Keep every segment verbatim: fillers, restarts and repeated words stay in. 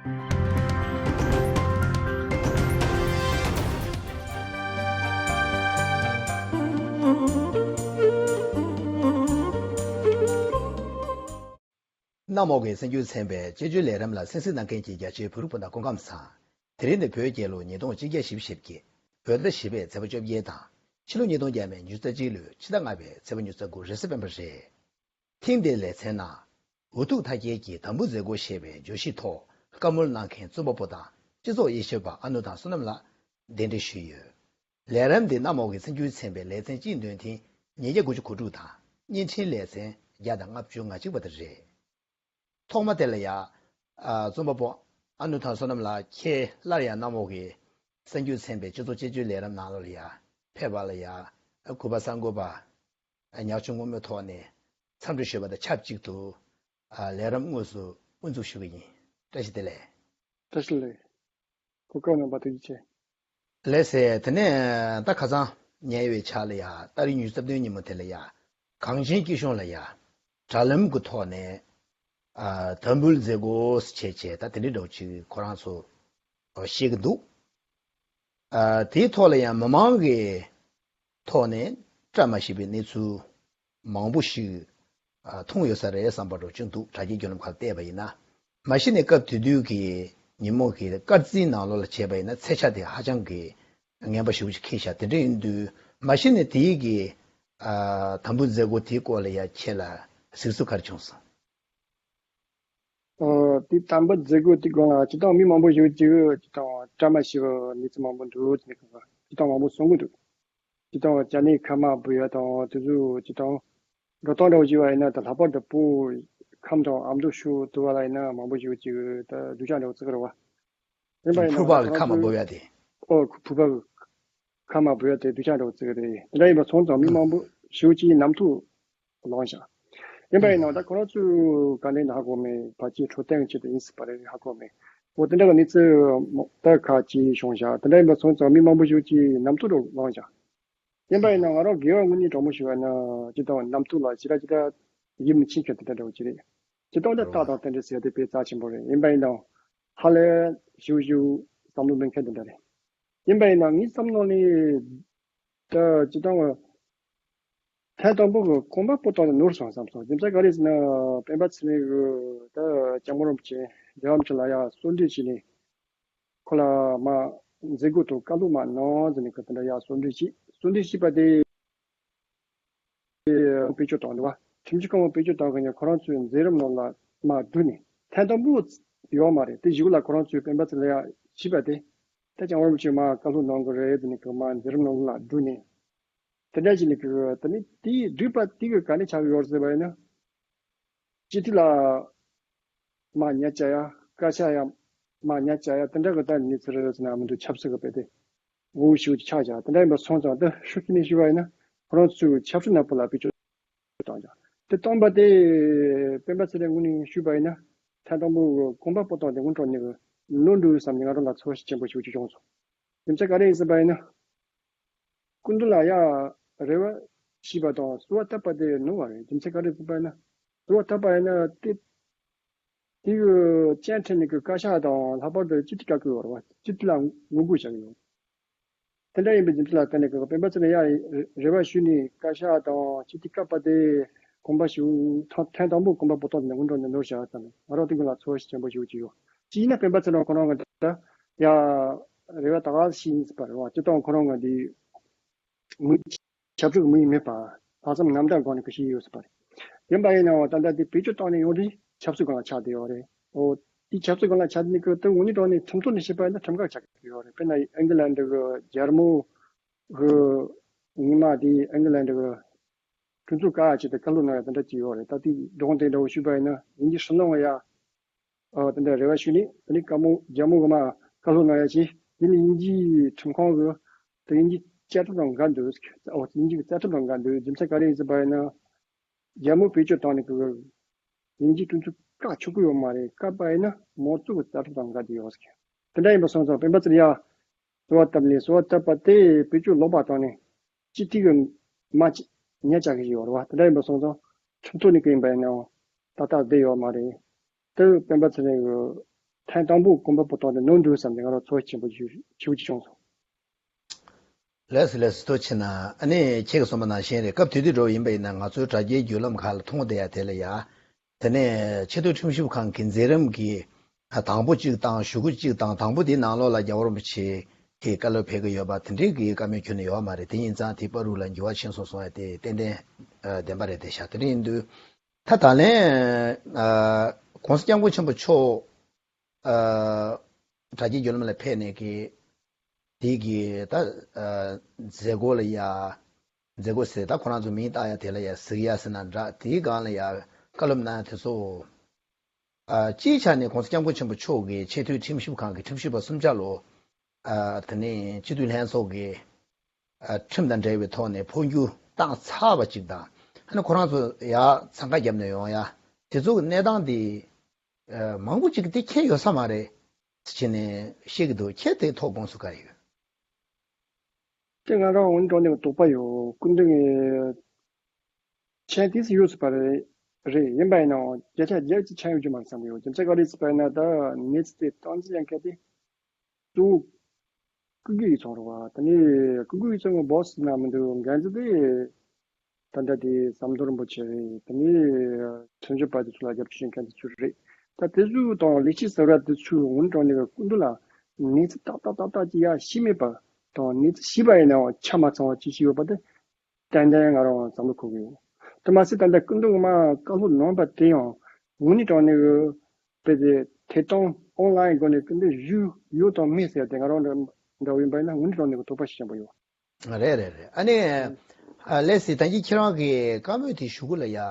གནམ་འོག་གི་གསར་འགྱུར་ཚན་པའི་དཔྱད་བརྗོད་ལས་རིམ་ལ་གསན་གཟིགས་གནང་མཁན་གྱི་རྒྱ་ཆེའི་བོད་རིགས་སྤུན་ཟླ་སྐུ་ཁམས་བཟང་། དེ་རིང་ནི་བོད་རྒྱལ་ལོ་ཉིས་སྟོང་ཆིག་བརྒྱ་བཞི་བཅུ་ཞེ་བརྒྱད། བོད་ཟླ་བཞི་པའི་ཚེས་པ་བཅོ་བརྒྱད་དང་། ཕྱི་ལོ་ཉིས་སྟོང་བརྒྱ་མེད་ཉི་ཤུ་རྩ་གཅིག་ལོའི་ཕྱི་ཟླ་ལྔ་པའི་ཚེས་པ་ཉི་ཤུ་རྩ་དགུ་རེས་གཟའ་སྤེན་པ་རེད། ཐེངས་འདིའི་ལེ་ཚན་ནང་། འུ་ཐུག་མཐའ་སྐྱེལ་གྱི་དམ་བུ་མཛད་སྒོ་ཞེས་པའི་བརྗོད་གཞིའི་ཐོག་བཀའ་མོལ་གནང་མཁན་རྩོམ་པ་པོ་དང་སྤྱི་ཚོགས་དབྱེ་ཞིབ་པ་ཨ་ནུ་ཐང་བསོད་ནམས་ལགས་གདན་འདྲེན་ཞུས་ཡོད། ལས་རིམ་འདི་གནམ་འོག་གི་གསར་འགྱུར་ཚན་པའི་ལེ་ཚན་གཅིག་འདོན་ཐེངས་ཉིས་བརྒྱ་དགུ་བཅུ་གོ་དྲུག་དང་བརྙན་འཕྲིན་ལེ་ཚན་བརྒྱ་དང་ལྔ་བཅུ་ང་གཅིག་པ་དེ་རེད། ཐོག་མ་དེ་ལ་ཡ། ཨ། རྩོམ་པ་པོ་ཨ་ནུ་ཐང་བསོད་ནམས་ལགས་ཁྱེད་སླར་ཡང་གནམ་འོག་གི་གསར་འགྱུར་ཚན་པའི་སྤྱི་ཚོགས་དཔྱད་བརྗོད་ལས་རིམ་ནང་ལོགས་ལ་ཡ་ཕེབས་པ་ལ་ཡ། ཨ། གུས་པ་གསར་འགོད་པ་ཉག་ཆུ་སྔོན་མོའི་ཐོག་ནས་འཚམས་འདྲི་ཞུས་པ་དང་ཆབས་ཅིག་ཏུ། ཨ། ལས་རིམ་དངོས་སུ་དབུ་འཛུགས་ཞུ་གི་ཡིན། བཀྲ་ཤིས་བདེ་ལེགས། བཀྲ་ཤིས་བདེ་ལེགས། གོ་སྐབས་གནང་བ་ཐུགས་རྗེ་ཆེ། ལགས་སེ། དེ་ནས་ད་ཁ་སང་ཉེ་བའི་ཆར་ལ་ཡ། ཏ་རིག་ཉི་ཤུ་རྩ་བདུན་ཉིན་མོ་དེ་ལ་ཡ། གངས་ཅན་སྐྱིད་གཤོངས་ལ་ཡ། དྲ་ལམ་གྱི་ཐོག་ནས། ཨ། དམ་འབུལ་མཛད་སྒོ་བྱས་བྱས་ད་དེ་འདྲའི་འདྲ་བོ་ཅིག་ཁོ་རང་ཚོ་བཤད་ཀྱི་འདུག། ཨ། དེའི་ཐོག་ལ་ཡང་མི་མང་གི་ཐོག་ནས་བཀྲ་མ་ཤིས་པའི་གནས་ཚུལ་མང་པོ་ཞིག་ཨ། མཐོང་ཡོད་ས་རེད་བསམ་པ་འདྲ་བོ་ཅིག་འདུག། དྲ་རྒྱའི་བརྒྱུད་ལམ་ཁག་བལྟས་པ་ཡིན་ན། མ་གཞི་ནས་སྐབས་དེ་དུས་ཀྱི་ཉིན་མོ་གི་སྐར་རྩིས་ནང་ལོགས་ལ་བྱས་པ་ཡིན་ན་ཚེས་ཆ་དེ་ཧ་ཅང་གི་ངན་པ་ཞེ་པོ་ཅིག་འཁེལ་ཤག། དེ་འདྲ་ཡིན་དུས་མ་གཞི་ནས་དེའི་གི། ཨ། དམ་འབུལ་མཛད་སྒོ་དེའི་སྐོར་ལ་ཡ་ཁྱེད་ལ་གཟིགས་ཚུལ་ག་རེ་བྱུང་སོང་། ཨོ། དེ་དམ་པ་མཛད་སྒོ་དེ་སྒང་ལ་སྤྱིར་བཏང་མི་མང་པོ་ཞིག་ཅིག་སྤྱིར་བཏང་བཀྲ་མ་ཤིས་པའི་གནས་ཚུལ་མང་པོ་འདུག་ཟེར་ནས་སྤྱིར་བཏང་མང་པོ་གསུང་གི་འདུག། སྤྱིར་བཏང་ཇ་ནི་ཁ་མ་འབུལ་ཡ་དང་དེ་ཚོ་སྤྱིར་བཏང་འགྲོ་སྟངས་འདྲ་བོ་ཞིག་བ་ཡིན་ན་ད་ལྷག་པར་དུ་བོད་ཁམས་དང་ཨ་མདོ་ཕྱོགས་དུ་བ་ལ་ཡིན་ན་མང་པོ་ཞིག་ཅིག་ད་སྡུག་ཅག་འདྲ་བོ་བརྩི་གི་རེད་བ། ཡིན་པ་ཡིན་ན་ཕུར་པ་ང་གི་ཁ་མ་རང་འབུལ་ཚོའི་ཡ་དེ། ཨོ། ཕུར་པ་གི་ཁ་མ་འབུལ་ཡ་དེ་སྡུག་ཅག་འདྲ་བོ་བརྩི་གི་རེད། དེ་འདྲ་ཡིན་པ་སོང་ཙང་མི་མང་པོ་ཞེ་པོ་ཅིག་ནམ་ཐུག་ལངས་ཤག། ཡིན་པ་ཡིན་ནའང་ད་ཁོ་རང་ཚོས་ག་འདྲ་ཡིན་ཧ་གོ་མེད། ཕལ་ཆེར་འཕྲོད་བསྟེན་གྱི་ཆེད་དུ་ཡིན་སྲིད་པ་རེད། ཧ་གོ་མེད། འོ་དེ་འདྲ་གི་གནས་ཚུལ་ད་ཁ་ཅིག་བྱུང་ཤག། དེ་འདྲ་ཡིན་པ་སོང་ཙང་མི་མང་པོ་ཞིག་ཅིག་ནམ་ཐུག་རུ་ལངས་ཤག། ཡིན་པ་ཡིན་ནའང་ང་རང་དགེ་བ་དངོས་གནས་དྲང་མོ་ཞུ་བ་ན་སྤྱིར་བཏང་ནམ་ཐུག་ལ་ཞེ་དྲག་ཅིག་ད་ཡིད་མི་ཆེས་མཁན་དེ་འདྲ་འདྲ་བོ་ཅིག་རེད། སྤྱིར་བཏང་ད་རྟགས་དང་རྟེན་འབྲེལ་ཟེར་དེ་དཔེ་རྩ་ཆེན་པོ་རེད། ཡིན་པ་ཡིན་ནའང་ཧ་ལས་ཞུ་ཞུ་བསམ་བློ་འབེན་མཁན་དེ་འདྲ་རེད། ཡིན་པ་ཡིན་ན་ངའི་བསམ་བློ་ནི་ད་སྤྱིར་བཏང་ཐེངས་དང་པོ་གི་གོམ་པ་སྤོ་སྟངས་དེ་ནོར་སོང་བསམ་སོང་། རྒྱུ་མཚན་ག་རེ་ཟེར་ན་སྤེན་པ་ཚེ་རིང་གི་ད་སྐྱབས་མགོན་རིན་པོ་ཆེ་རྒྱལ་བ་རིན་པོ་ཆེ་ལ་ཡ་གསོལ་འདེབས་བྱས་ནས་ཁོ་ལ་མ་མཛད་སྒོ་དང་བཀའ་སློབ་མ་གནང་ཟེར་ནས་གི་དེ་འདྲ་ཡ་གསོལ་འདེབས་བྱས། གསོལ་འདེབས་བྱས་པ་དེ་བེད་སྤྱོད་བཏང་འདུག་བ། ཁྲིམས་ཀྱི་སྐུ་དབང་བེད་སྤྱོད་བཏང་མཁན་ཁོ་རང་ཚོའི་མཛད་རིམ་ནང་ལ་མ་བསྡུས་ནས་ཐེངས་དང་པོ་ཡོད་མ་རེད། དེ་གཞུག་ལ་ཁོ་རང་ཚོའི་སྤེན་པ་ཚེ་ལ་ཡ་བྱས་པ་དེ་ད་སྐྱབས་མགོན་རིན་པོ་ཆེ་མ་བཀའ་སློབ་གནང་གི་རེད་ཟེར་ནས་གི་མ་མཛད་རིམ་ནང་ལ་བསྡུས་ནས་དེ་འདྲ་བྱས་ནས་གི་དེ་ནི་དེའི་བསྡུས་པ་དེ་གི་ག་ནས་ཆགས་ཡོད་ཟེར་བ་ཡིན་ན། སྤྱི་འཐུས་ལ་མ་ཉེས་བྱ་ཡ། བཀའ་ཤག་ཡ་མ་ཉེས་བྱ་ཡ། དེ་འདྲ་གི་ད་གནས་ཚུལ་རེད་ཟེར་ན་མི་འདུག། ཆབ་སྲིད་གི་དཔེ་དེ་ངོ་བོ་ཞེ་པོ་ཅིག་ཆགས་བཞག། དེ་འདྲ་ཡིན་པ་སོང་ཙང་ད་ཤུགས་ཀྱིས་ནས་ཞུས་པ་ཡིན་ན་ཁོ་རང་ཚོའི་ཆབ་སྲིད་ནག་པོ་ལ་བེད་སྤྱོད་བཏང་བཞག། དེ་བཏང་པ་དེ་སྤེན་པ་ཚེ་རིང་ངོས་ནས་ཞུས་པ་ཡིན་ན་ཐེངས་དང་པོ་གི་གོམ་པ་སྤོ་སྟངས་དེ་སྔོན་འགྲོ་ནས་གི་ནོར་འགྲོ་བསམ་ནས་ང་རང་ལ་ཚོར་བ་ཞིག་ཆེན་པོ་ཞེ་པོ་ཅིག་བྱུང་སོང་། རྒྱུ་མཚན་ག་རེ་ཡིན་ཟེར་བ་ཡིན་ན། སྐུ་མདུན་ལ་ཡ་རེ་བ་ཞུས་པ་དང་གསོལ་བ་བཏབ་པ་དེ་ནོར་བ་རེད། རྒྱུ་མཚན་ག་རེ་ཟེར་བ་ཡིན་ན། གསོལ་བ་བཏབ་པ་ཡིན་ན་དེ་དེ་གི་སྤྱན་འདྲེན་ནས་གི་བཀའ་ཤག་དང་ལྷག་པར་དུ་སྤྱི་འཐུས་བཀའ་བཀོད་ཡོད་རེད་བ། སྤྱི་འཐུས་ལ་ངོ་རྒོལ་བྱ་གི་ཡོད། དེ་འདྲ་ཡིན་པའི་རྒྱུ་མཚན་ལ་བརྟེན་ནས་གི་སྤེན་པ་ཚེ་རིང་ཡ་རེ་བ་ཞུས་ནས་བཀའ་ཤག་དང་སྤྱི་འཐུས་བཀའ་བཀོད་དེ་གོམ་པ་ཞུ་ཐེངས་དང་པོ་གོམ་པ་སྤོ་སྟངས་དེ་སྔོན་འགྲོ་ནས་ནོར་བཞག་ཙམ་ང་རང་དེ་གི་ལ་ཚོར་བ་ཞིག་ཆེན་པོ་ཞེ་པོ་ཅིག་ཡོད། གཅིག་ཡིན་ན་སྤེན་པ་ཚེ་རིང་ཁོ་རང་གི་ད་ཡ་རེ་བ་ད་ག་ཞིག་ཡིན་སྲིད་པ་རེད་བ། སྤྱིར་བཏང་ཁོ་རང་གི་འདི་མི་ཆབ་སྲིད་མི་ཡིན་མེད་པ་ལྷག་བསམ་རྣམ་དག་སྒང་ནས་ཁུ་ཤི་ཡོད་སྲིད་པ་རེད། ཡིན་པ་ཡིན་ནའང་ད་ལྟ་འདི་བེད་སྤྱོད་བཏང་ནས་ཡོང་དུས་ཆབ་སྲིད་སྒང་ལ་ཆགས་བསྡད་ཡོད་རེད། འོ་དེ་ཆབ་སྲིད་སྒང་ལ་ཆགས་ནས་ཀི་ད་དངོས་གནས་དྲང་གནས་ཁྲིམས་ཐོག་ནས་བཤད་པ་ཡིན་ན་ཁྲིམས་འགལ་ཆགས་ཀྱི་ཡོད་རེད། དཔེར་ན་ཨིང་གི་ལན་གི་རྒྱལ་མོ་གི་ཉི་མ་དེ་ཨིང་གི་ལན་གི་གྲོས་ཚོགས་ཀ་ཆེད་དུ་བཀའ་སློབ་གནང་ཡ་དེ་འདྲ་ཅིག་ཡོད་རེད། ད་དེ་སྒྲུང་དེ་འདྲ་བོ་ཞུས་པ་ཡིན་ན་ཡིན་གྱི་ཧྲི་ལོང་ཡ། ཨ་དེ་འདྲ་རེ་བ་ཞུས་ནས་དེ་ནས་བཀའ་མོ་རྒྱལ་མོ་གི་མ་བཀའ་སློབ་གནང་ཡ་ཞིག་དེ་ནི་དབྱིན་ཇིའི་ཁྲིམས་ཁང་གི་དེ་དབྱིན་ཇིའི་བཅའ་ཁྲིམས་དང་འགལ་འདུག། ཨོ་དབྱིན་ཇིའི་བཅའ་ཁྲིམས་དང་འགལ་འདུག། རྒྱུ་མཚན་ག་རེ་ཡིན་ཟེར་བ་ཡིན་ན་རྒྱལ་མོ་བེད་སྤྱོད་བཏང་ནས་གི་དབྱིན་ཇིའི་གྲོས་ཚོགས་བཀག་ཆོག་གི་ཡོད་མ་རེད། བཀག་པ་ཡིན་ན་མང་གཙོ་གི་བཅའ་ཁྲིམས་དང་འགལ་གྱི་ཡོད་ཟེར། དེ་འདྲ་ཡིན་པ་སོང་ཙང་སྤེན་པ་ཚེ་རིང་ཡ་གསོལ་བ་བཏབ་ནས་གསོལ་བ་བཏབ་པ་དེ་བེད་སྤྱོད་ལོག་པ་བཏང་ནས་སྤྱི་འཐུས་ཀྱི་མ་ཉེས་བྱ་གི་ཡོད་རེད་བ། དེ་འདྲ་ཡིན་པ་སོང་ཙང་ཁྲིམས་ཐོག་ནས་གི་ཡིན་པ་ཡིན་ནའང་ཏག་ཏག་བསྡད་ཡོད་མ་རེད། དེ་སྤེན་པ་ཚེ་རིང་གི་ ཐེངས་དང་པོ་གོམ་པ་སྤོ་སྟངས་དེ་ནོར་འགྲོ་བསམ་ནས་ང་རང་ཚོར་བ་ཆེན་པོ་ཞིག་ཞེ་པོ་ཅིག་བྱུང་སོང་། ལགས་སོ་ལགས་སོ། ཐུགས་རྗེ་གནང་། ཨ་ནི་ཁྱེད་ཀྱིས་གསུངས་པ་ནང་བཞིན་རེད། སྐབས་དེ་དུས་འགྲོ་བ་ཡིན་པ་ཡིན་ན་ང་ཚོའི་དྲ་རྒྱའི་བརྒྱུད་ལམ་ཁག་ལ་མཐོང་བསྡད་ཡ་དེ་ལ་ཡ། དེ་ནས་ཆེས་མཐོའི་ཁྲིམས་ཞིབ་ཁང་གི་མཛད་རིམ་གྱི་དང་པོ་གཅིག་དང་གཞུག་གུ་གཅིག་དང་དང་པོ་དེའི་ནང་ལོགས་ལ་རྒྱལ་བ་རིན་པོ་ཆེ་གི་བཀའ་སློབ་ཕེབས་ཀྱི་ཡོད་པ་དེ་འདྲའི་གི་བཀའ་མོལ་ཁྱོན་ནས་ཡོད་མ་རེད། དེ་ཡིན་ཙང་དེའི་བར་དུ་ལ་འགྱུར་བ་ཕྱིན་སོང་གསུང་ཡ་དེ་ཏན་ཏན་ཨ་བདེན་པ་རེད་དེ་ཤག་དེ་འདྲ་ཡིན་དུས་ད་ད་ལན་ཨ་༸གོང་ས་༸སྐྱབས་མགོན་ཆེན་པོ་མཆོག་ཨ་དྲ་རྒྱའི་བརྒྱུད་ལམ་ལ་ཕེབས་ནས་གི་དེ་གི་ད་ཨ་མཛད་སྒོ་ལ་ཡ། མཛད་སྒོ་ཟེར་ད་ཁོ་རང་ཚོ་མིང་བཏགས་ཡ་དེ་ལ་ཡ་གཟིགས་ཡ་ཟེར་ན་འདྲ། དེའི་སྒང་ལ་ཡ་བཀའ་སློབ་གནང་ཡ་དེ་ཚོ། ཨ་སྤྱིའི་ཆ་ནས་༸གོང་ས་༸སྐྱབས་མགོན་ཆེན་པོ་མཆོག་གིས་ཆེས་མཐོའི་ཁྲིམས་ཞིབ་ཁང་གི་ཁྲིམས་ཞིབ་པ་གསུམ་ཆ་ལོ། ཨ་དེ་ནས་སྤྱི་འཐུས་ལྷན་ཚོགས་ཀྱི་ཨ་ཁྲིམས་དང་འབྲེལ་བའི་ཐོག་ནས་འཕོ་འགྱུར་བཏང་ཚར་བ་ཅིག་དང་། ཨ་ནི་ཁོ་རང་ཚོ་ཡར་འཚང་ཁ་བརྒྱབ་ནས་ཡོང་ཡ་དེ་ཚོ་གི་གནས་སྟངས་དེ་ཨ་མང་པོ་ཅིག་གིས་དེ་མཁྱེན་ཡོད་ས་མ་རེད་ཟེར་ནས་བཤད་ཀྱི་འདུག་ཁྱེད་དེའི་ཐོག་དགོངས་ཚུལ་ག་རེ་ཡོད། དེ་ང་རང་འོན་ཀྲང་ནས་དོགས་པ་ཡོད། སྐུ་མདུན་གྱི་མཆན་དེ་ཚོ་ཡོད་སྲིད་པ་རེད། རེད། ཡིན་པ་ཡིན་ནའང་བརྒྱ་ཆ་བརྒྱ་ཅིག་མཆན་ཡོད་རྒྱུ་མ་རེད་བསམ་གྱི་ཡོད། རྒྱུ་མཚན་ག་རེ་ཟེར་བ་ཡིན་ན་ད་གནས་ཚུལ་དེ་སྟངས་འཛིན་ཡང་གལ་ཏེ། གཙོ་བོ་སྐུ་སྒེར་ཡིག་ཚང་རེད་བ། དེ་ནས་སྐུ་སྒེར་ཡིག་ཚང་གི་སྦོ་སི་ན་མི་འདུག་འགན་འཛིན་དེ་ད་ལྟ་དེ་ཟམ་གདོང་རིན་པོ་ཆེ་རེད། དེ་ནས་ཁྲིམས་ཞིབ་པ་དེ་ཚོ་ལ་རྒྱབ་སྐྱོར་བྱེད་མཁན་དེ་ཚོ་རེད། ད་དེ་ཚོ་དང་ལས་བྱེད་ཟུར་པ་དེ་ཚོའི་འོན་ཀྲང་ནས་སྐུ་མདུན་ལ་གནས་ཚུལ་ཏག་ཏག་ཏག་ཏག་ཅིག་ཡར་ཤེས་མེད་པ་དང་། གནས་ཚུལ་ཤེས་པ་ཡིན་ནའང་ཆ་མ་ཚང་བ་ཅིག་ཤེས་ཡོད་པ་དེ་ཏན་ཏན་ང་རང་བསམ་བློ་འཁོར་གི་ཡོད། དེ་མ་ཟད་ད་ལྟ་སྐུ་མདུན་གྱི་མར་བཀའ་སློབ་གནང་བ་དེ་ཡང་དངོས་གནས་དྲང་གནས་ཀྱི་དཔེ་དེ་ཐད་གཏོང་ཨོན་ལའིན་སྒོ་ནས་སྐུ་མདུན་ཞུས་ཡོད་དང་མེད་ཟེར་ཏེ་ང་རང་འདྲ་འདྲ་བོ་ཡིན་པ་ཡིན་ན་དངོས་གནས་དྲང་གནས་ཀྱི་དོགས་པ་ཞིག་ཆེན་པོ་ཡོད། རེད་རེད་རེད། ཨ་ནི་ཨ་ལགས་སེ། ད་གིན་ཁྱེད་རང་གི་བཀའ་མོལ་དེ་གཞུག་གུ་ལ་ཡ། ཨ་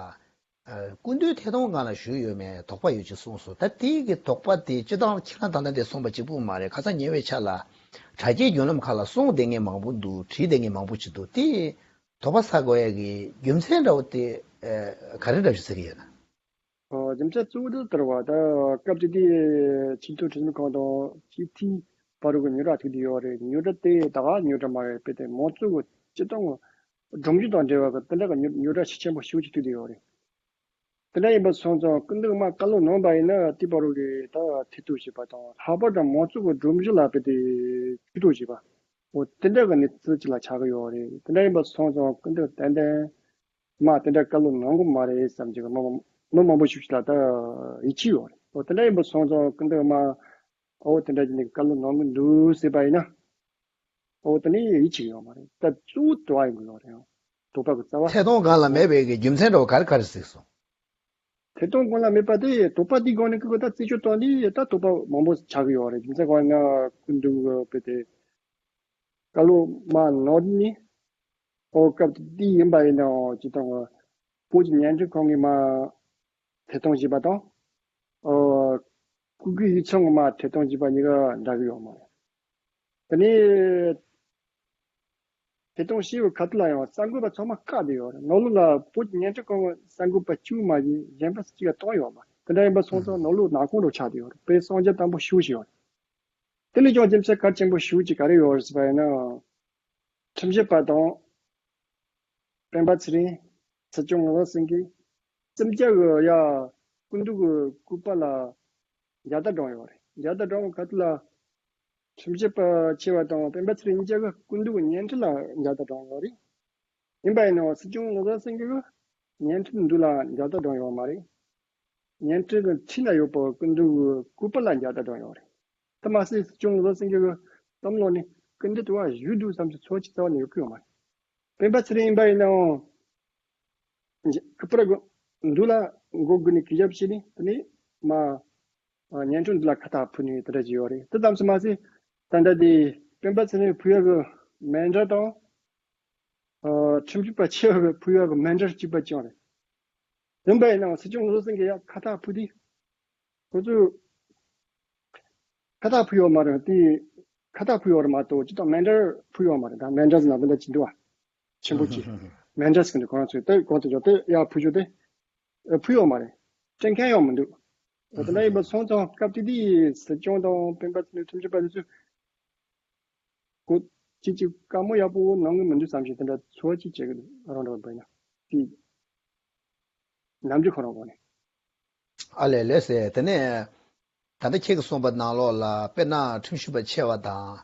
སྐུ་མདུན་ཐད་གཏོང་སྒང་ལ་ཞུགས་ཡོད་མེད་དོགས་པ་ཡོད་ཅེས་གསུངས་སོང་། ད་དེ་གི་དོགས་པ་དེ་སྤྱིར་བཏང་ཁྱེད་རང་ད་ལྟ་འདིར་གསུངས་པ་གཅིག་པུ་མ་རེད། ཁ་སང་ཉེ་བའི་ཆར་ལ་དྲ་རྒྱའི་བརྒྱུད་ལམ་ཁག་ལ་གསུངས་བསྡད་མཁན་མང་པོ་འདུག་བྲིས་བསྡད་མཁན་མང་པོ་ཅིག་འདུག་དེ་དོགས་པ་ཟ་དགོས་ཡ་གི་རྒྱུ་མཚན་འདྲ་བོ་དེ་ཨ་ག་རེ་འདྲ་ཞིག་ཟེར་གྱི་ཡོད་ན། ཨོ། རྒྱུ་མཚན་གཙོ་བོ་དེ་ལྟར་བ། ད་སྐབས་དེ་དུས་ཆེས་མཐོའི་ཁྲིམས་ཁང་དང་སྤྱི་འཐུས་བར་གྱི་རྙོག་དྲ་ཐུག་བསྡད་ཡོད་རེད། རྙོག་དྲ་དེ་ད་ག་རྙོག་དྲ་མ་རེད། དཔེ་དེ་མང་གཙོ་གི་སྤྱིར་བཏང་གི་སྒྲོམ་གཞི་དང་འབྲེལ་བ་གི་དེ་འདྲ་གི་རྙོག་རྙོག་དྲ་ཤུགས་ཆེན་པོ་ཞེ་པོ་ཅིག་ཐུག་བསྡད་ཡོད་རེད། དེ་འདྲ་ཡིན་པ་སོང་ཙང་སྐུ་མདུན་མར་བཀའ་སློབ་གནང་བ་ཡིན་ན་དེ་བར་གི་ད་ཐེ་གཏོགས་བྱེད་པ་དང་། ལྷག་པར་དུ་མང་གཙོ་གི་སྒྲོམ་གཞི་ལ་དཔེ་དེ་ཐེ་གཏོགས་བྱེད་པ། འོ་དེ་འདྲ་གི་གནས་ཚུལ་ཅིག་ལ་ཆགས་ཀྱི་ཡོད་རེད། དེ་འདྲ་ཡིན་པ་སོང་ཙང་སྐུ་མདུན་ཏན་ཏན་མར་དེ་འདྲ་བཀའ་སློབ་གནང་གི་མ་རེད་བསམ་གྱི་མི་མང་མི་མང་པོ་ཞིག་ལ་ད་ཡིད་ཆེས་ཡོད་རེད། འོ་དེ་འདྲ་ཡིན་པ་སོང་ཙང་སྐུ་མདུན་མར་འོ་དེ་འདྲ་ཅིག་ནས་བཀའ་སློབ་གནང་གི་འདུག་ཟེར་བ་ཡིན་ན། འོ་དེ་ནི་ཡིད་ཆེས་ཡོད་མ་རེད། ད་གཙོ་བོ་དོགས་པ་ཡོང་གི་ཡོད་རེད། དོགས་པ་གི་རྩ་བ། ཐད་གཏོང་སྒང་ལ་མེད་པའི་གི་རྒྱུ་མཚན་འདྲ་བོ་ག་རེ་ག་རེ་གཟིགས་སོང་། ཐད་གཏོང་སྒང་ལ་མེད་པ་དེ་དོགས་པ་དེའི་སྒང་ནས་ཀི་ཀི་ད་རྩད་གཅོད་བཏང་དུས་ད་དོགས་པ་མང་པོ་ཆགས་ཀྱི་ཡོད་རེད། རྒྱུ་མཚན་གང་ཡིན་ན་སྐུ་མདུན་གི་དཔེ་དེ་བཀའ་སློབ་མར་གནང་དུས་ནས། ཨོ་སྐབས་དེ་དུས་ཡིན་པ་ཡིན་ནའང་སྤྱིར་བཏང་གི་བོད་ཀྱི་བརྙན་འཕྲིན་ཁང་གིས་མར་ཐད་གཏོང་བྱས་པ་དང་། ཨོ་སྐུ་སྒེར་ཡིག་ཚང་གིས་མར་ཐད་གཏོང་བྱས་པ་གཉིས་ཀ་འདྲ་གི་ཡོད་མ་རེད། དེ་ནས་ཐད་གཏོང་བྱས་པའི་ཁ་ཐུག་ལ་ཡང་གསར་འགོད་པ་ཚང་མ་བཀག་བསྡད་ཡོད་རེད། ནང་ལོགས་ལ་བོད་ཀྱི་བརྙན་འཕྲིན་ཁང་གི་གསར་འགོད་པ་གཅིག་མ་གཞི་གཞན་པ་གཅིག་ག་བཏང་ཡོད་མ་རེད། དེ་འདྲ་ཡིན་པ་སོང་ཙང་ནང་ལོགས་ནག་ཁུང་འདྲ་ཆགས་བསྡད་ཡོད་རེད། དཔེ་གསང་རྒྱ་དམ་པོ་ཞེ་པོ་ཞིག་ཡོད་རེད། དེ་ལས་ཀྱང་རྒྱུ་མཚན་གལ་ཆེན་པོ་ཞེ་པོ་ཅིག་ག་རེ་ཡོད་རེད་ཟེར་བ་ཡིན་ན། ཁྲིམས་ཞིབ་པ་དང་། སྤེན་པ་ཚེ་རིང་། སྲིད་སྐྱོང་ངག་དབང་སེང་གེ་གསུམ་ཀ་གི་ཡ་སྐུ་མདུན་གྱི་སྐུ་པར་ལ་མཇལ་དར་བསྒྲེངས་ཡོད་རེད། མཇལ་དར་བསྒྲེངས་པའི་ཁ་ཐུག་ལ་ཁྲིམས་ཞིབ་པ་ཆེ་བ་དང་སྤེན་པ་ཚེ་རིང་གཉིས་ཀ་གི་སྐུ་མདུན་གྱི་བརྙན་འཕྲིན་ལ་མཇལ་དར་བསྒྲེངས་ཡོད་རེད། ཡིན་པ་ཡིན་ནའང་སྲིད་སྐྱོང་ངག་དབང་སེང་གེ་གི་བརྙན་འཕྲིན་འདི་ལ་མཇལ་དར་བསྒྲེངས་ཡོད་མ་རེད། བརྙན་འཕྲིན་གྱི་འཁྲིས་ན་ཡོད་པའི་སྐུ་མདུན་གྱི་སྐུ་པར་ལ་མཇལ་དར་བསྒྲེངས་ཡོད་རེད། དེ་མ་ཟད་སྲིད་སྐྱོང་ངག་དབང་སེང་གེ་གི་བསམ་བློ་ནི་སྐུ་མདུན་དུ་བ་བཞུགས་འདུག་བསམ་གྱི་ཚོར་བ་ཅིག་རྩ་བ་ནས་ཡོད་ཀྱི་ཡོད་མ་རེད། སྤེན་པ་ཚེ་རིང་ཡིན་པ་ཡིན་ནའང་སྐུ་པར་གྱི་མདུན་ལ་མགོ་སྒུར་ནས་གུས་ཞབས་བྱས་ནས། དེ་ནས་མར་བརྙན་འཕྲིན་འདི་ལ་ཁ་བཏགས་ཕུལ་ནས་དེ་འདྲ་ཅིག་ཡོད་རེད། དེ་ཙམ་ཞིག་མ་ཟད་ད་ལྟ་དེ་སྤེན་པ་ཚེ་རིང་ཕུལ་ཡག་གི་མཎྜལ་དང་། ཨ་ཁྲིམས་ཞིབ་པ་ཆེ་བ་གི་ཕུལ་ཡག་གི་མཎྜལ་གཅིག་པ་ཅིག་ཡང་རེད། ཡིན་པ་ཡིན་ནའང་སྲིད་སྐྱོང་ངག་དབང་སེང་གེ་ཡ་ཁ་བཏགས་ཕུལ་དུས་ཁོ་ཚོས་ཁ་བཏགས་ཕུལ་ཡོད་མ་རེད། དེ་ཁ་བཏགས་ཕུལ་ཡོད་རེད་མ་གཏོགས་སྤྱིར་བཏང་མཎྜལ་ཕུལ་ཡོད་མ་རེད། ད་མཎྜལ་ཟེར་ན་འདི་འདྲ་ཅིག་འདུག་བ། ཆེན་པོ་ཅིག་མཎྜལ་ཟེར་གི་འདུག་ཁོ་རང་ཚོས་དེ་གོང་དུ་བརྗོད་དེ་ཡ་ཕུལ་རྒྱུ་དེ་ཕུལ་ཡོད་མ་རེད། སྤྲད་མཁན་ཡང་མི་འདུག་འོ་དེ་འདྲ་ཡིན་པ་སོང་ཙང་སྐབས་དེ་དུས་སྲིད་སྐྱོང་དང་སྤེན་པ་ཚེ་རིང་ཁྲིམས་ཞིབ་པ་དེ་ཚོས་གོ་ཅི་ཅིག་བཀའ་མོལ་ཡག་པོ་གནང་གི་མི་འདུག་བསམ་ཞིག་དེ་འདྲ་ཚོར་བ་ཅིག་བྱེད་ཀྱི་འདུག་རང་འདྲ་བ་འདྲ་ཡིན་ན་དེ་ནམ་རྒྱུན་ཁོ་རང་གོ་ནས། ཨ་ལས་ལས་ཟེར། དེ་ནས་ ད་ལྟ་ཁྱེད་ཀྱིས་གསུངས་པ་ནང་ལོགས་ལ་དཔེར་ན་ཁྲིམས་ཞིབ་པ་ཆེ་བ་དང་།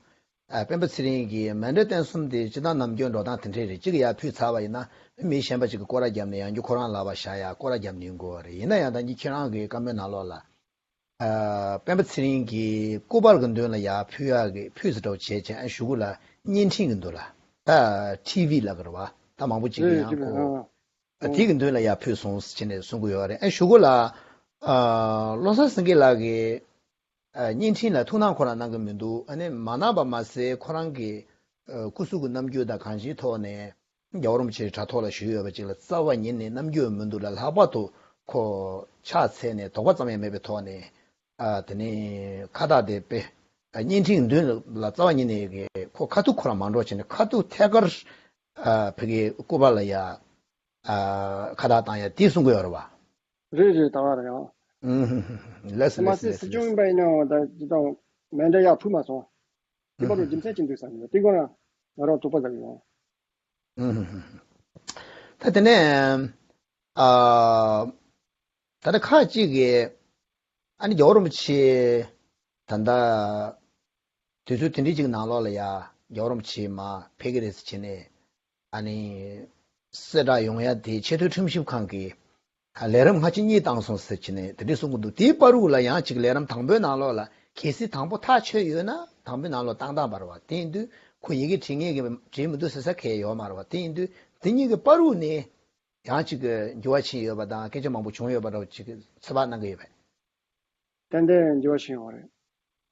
ཨ། སྤེན་པ་ཚེ་རིང་གིས་མཎྜལ་རྟེན་གསུམ་དེ་སྤྱིར་བཏང་ནམ་རྒྱུན་འགྲོ་སྟངས་དེ་འདྲས་རེད། གཅིག་ཡར་ཕུལ་ཚར་བ་ཡིན་ན་མི་གཞན་པ་གཅིག་གིས་སྐོར་ར་བརྒྱབ་ནས་ཡང་བསྐྱར་ཁོ་རང་ལག་པར་བཞག་ཡ་སྐོར་ར་བརྒྱབ་ནས་ཡོང་དགོས་པ་རེད། ཡིན་ན་ཡང་ད་གིན་ཁྱེད་རང་གི་བཀའ་མོལ་ནང་ལོགས་ལ། ཨ། སྤེན་པ་ཚེ་རིང་གིས་སྐུ་པར་གྱི་མདུན་ལ་ཡར་ཕུལ་ཡག་གི་ཕུལ་ཟེར་འདྲ་བོ་བྱས་བྱས། ཨ། གཞུག་གུ་ལ་བརྙན་འཕྲིན་གྱི་མདུན་ལ། ད་ཊི་ཝི་ལབ་ཀྱི་རེད་བ། ད་མང་པོ་ཅིག་གིས་ཡང་ཀོ། ཨ། དེ་གི་མདུན་ལ་ཡར་ཕུལ་སོང་ཟེར་བྱས་ནས་གསུང་གི་ཡོད་རེད། ཨ། གཞུག་གུ་ལ། ཨ། བློ་བཟང་སེང་གེ་ལགས་ཀྱིས། ཨ། བརྙན་འཕྲིན་ལ་ཐུགས་སྣང་ཁོ་རང་གནང་གི་མི་འདུག་ཨ་ནི་མ་གནང་པ་མ་ཟད་ཁོ་རང་གི། ཨ། སྐུ་གཟུགས་ཀྱི་རྣམ་འགྱུར་དང་གང་ཅིའི་ཐོག་ནས། རྒྱལ་བ་རིན་པོ་ཆེའི་དྲ་ཐོག་ལ་ཞུས་ཡོད་པ་ཅིག་ལ། རྩ་བ་ཉིད་ནས་རྣམ་འགྱུར་མི་འདུག་ལ། ལྷག་པར་དུ་ཁོ་ཕྱག་འཚལ་ནས་དོགས་པ་ཙམ་ཡང་མེད་པའི་ཐོག་ནས། ཨ། དེ་ནས་ཁ་བཏགས་དེ་དཔེ། ཨ། བརྙན་འཕྲིན་མདུན་ལ་རྩ་བ་ཉིད་ནས་ཀྱི་ཁོ་ཁ་ཐུག་ཁོ་རང་མ་འགྲོ་བྱས་ནས་ཁ་ཐུག་ཐད་ཀར། ཨ། ཕ་གིའི་སྐུ་པར་ལ་ཡ། ཨ། ཁ་བཏགས་བཏང་ཡ་དེ་གསུང་གི་ཡོད་རེད་བ། རེད་རེད། ད་ག་རེད་ཡང་། ཨུམ། ལགས་སོ། མ་ལགས་སོ། ཟེར་ལགས་སོ། སྲིད་སྐྱོང་ཡིན་པ་ཡིན་ནའང་ད་ཅི་ལྟར་མཎྜལ་ཡར་ཕུལ་མ་སོང་། དེ་བར་དུ་རྒྱུ་མཚན་ཅི་འདུག་བསམ་གྱི་འདུག་དེ་སྐོར་ལ་ང་རང་དོགས་པ་ཟ་གི་ཡོང་། ཨུམ། ད་དེ་ནས། ཨ། ད་ལྟ་ཁག་ཅིག་གིས། ཨ་ནི་རྒྱལ་བ་རིན་པོ་ཆེ་ད་ལྟ་དུས་ཚོད་དེ་འདྲའི་ཅིག་ནང་ལོགས་ལ་ཡ་རྒྱལ་བ་རིན་པོ་ཆེ་མར་ཕེབས་ཀྱི་རེད་ཟེར་བྱས་ནས། ཨ་ནི་གསལ་བསྒྲགས་ཡོང་ཡ་དེ་ཆེས་མཐོའི་ཁྲིམས་ཞིབ་ཁང་གིས། ཨ། ལས་རིམ་སྔ་ཕྱི་གཉིས་བཏང་སོང་ཟེར་བྱས་ནས་དེ་འདྲའི་གསུང་གི་འདུག་དེའི་བར་དུ་ལ་ཡང་ཅིག་ལས་རིམ་དང་པོའི་ནང་ལོགས་ལ་གལ་སྲིད་དང་པོ་ཐག་ཆོད་ཡོད་ན་དང་པོའི་ནང་ལོགས་བཏང་བཏང་བ་རེད་བ། དེ་ཡིན་དུས་ཁོ་ཡི་གེ་བྲིས་ངེས་ཀྱི་བྲིས་མི་འདུག་ཟེར་ས་གང་ཡང་ཡོད་མ་རེད་བ། དེ་ཡིན་དུས་དེ་གཉིས་ཀྱི་བར་དུ་ནས་ཡང་ཅིག་གི་འགྱུར་བ་ཕྱིན་ཡོད་པ་དང་སྐད་ཆ་མང་པོ་བྱུང་ཡོད་པ་འདྲ་བོ་ཅིག་གི་ཚོད་དཔག་གནང་གི་ཡོད་པས། ཏན་ཏན་འགྱུར་བ་ཕྱིན་ཡོད་རེད།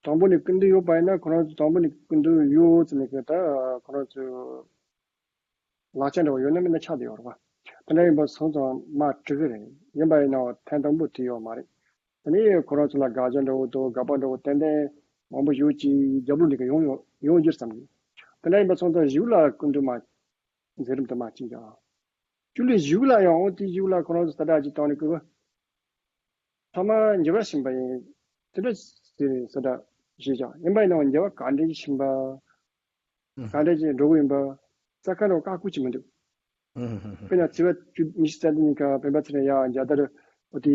དང་པོ་ནས་སྐུ་མདུན་ཡོད་པ་ཡིན་ན་ཁོ་རང་ཚོ་དང་པོ་ནས་སྐུ་མདུན་ཡོད་ཟེར་ནས་གི་ད་ཁོ་རང་ཚོ་ལག་ཆ་འདྲ་བོ་ཡོད་ན་མེད་ན་ཆགས་བསྡད་ཡོད་རེད་བ། དེ་འདྲ་ཡིན་པ་སོང་ཙང་མར་བྲིས་གི་རེད། ཡིན་པ་ཡིན་ནའང་ཐེངས་དང་པོ་བྲིས་ཡོད་མ་རེད། དེ་ནས་ཁོ་རང་ཚོ་ལ་དགག་བྱ་འདྲ་བོ་དང་དགག་པ་འདྲ་བོ་ཏན་ཏན་མང་པོ་ཡོད་ཅིག་རྒྱབ་ལོགས་ནས་གི་ཡོང་ཡོང་ཡོང་རྒྱུ་བསམ་གི། དེ་འདྲ་ཡིན་པ་སོང་ཙང་གཞུག་ལ་སྐུ་མདུན་མར་མཛད་རིམ་དུ་མ་བྱིན་ཀྱང་། ཅུ་ལི་བཞུགས་ལ་ཡང་འོ་དེ་བཞུགས་ལ་ཁོ་རང་ཚོ་ས་བསྒྲགས་ཅིག་བཏང་ནས་ཁོ་ཚང་མ་འགྱུར་བ་ཕྱིན་པ་ཡིན། དེ་འདྲ་ཟེར་ས་བསྒྲགས་བྱས་ཀྱང་ཡིན་པ་ཡིན་ནའང་འགྱུར་བ་ག་འདྲ་ཞིག་ཕྱིན་པ། ག་འདྲ་ཞིག་འགྲོ་གི་ཡིན་པ། རྩ་ཁ་ནས་བཀག་འགོག་ཅིག་མི་འདུག་དཔེར་ན་ཚེས་པ་བཅུ་ཉི་ཤུ་རྩ་བདུན་ཉིན་ཀ་སྤེན་པ་ཚེ་རིང་ཡར་རྒྱལ་དར་འོ་དེ།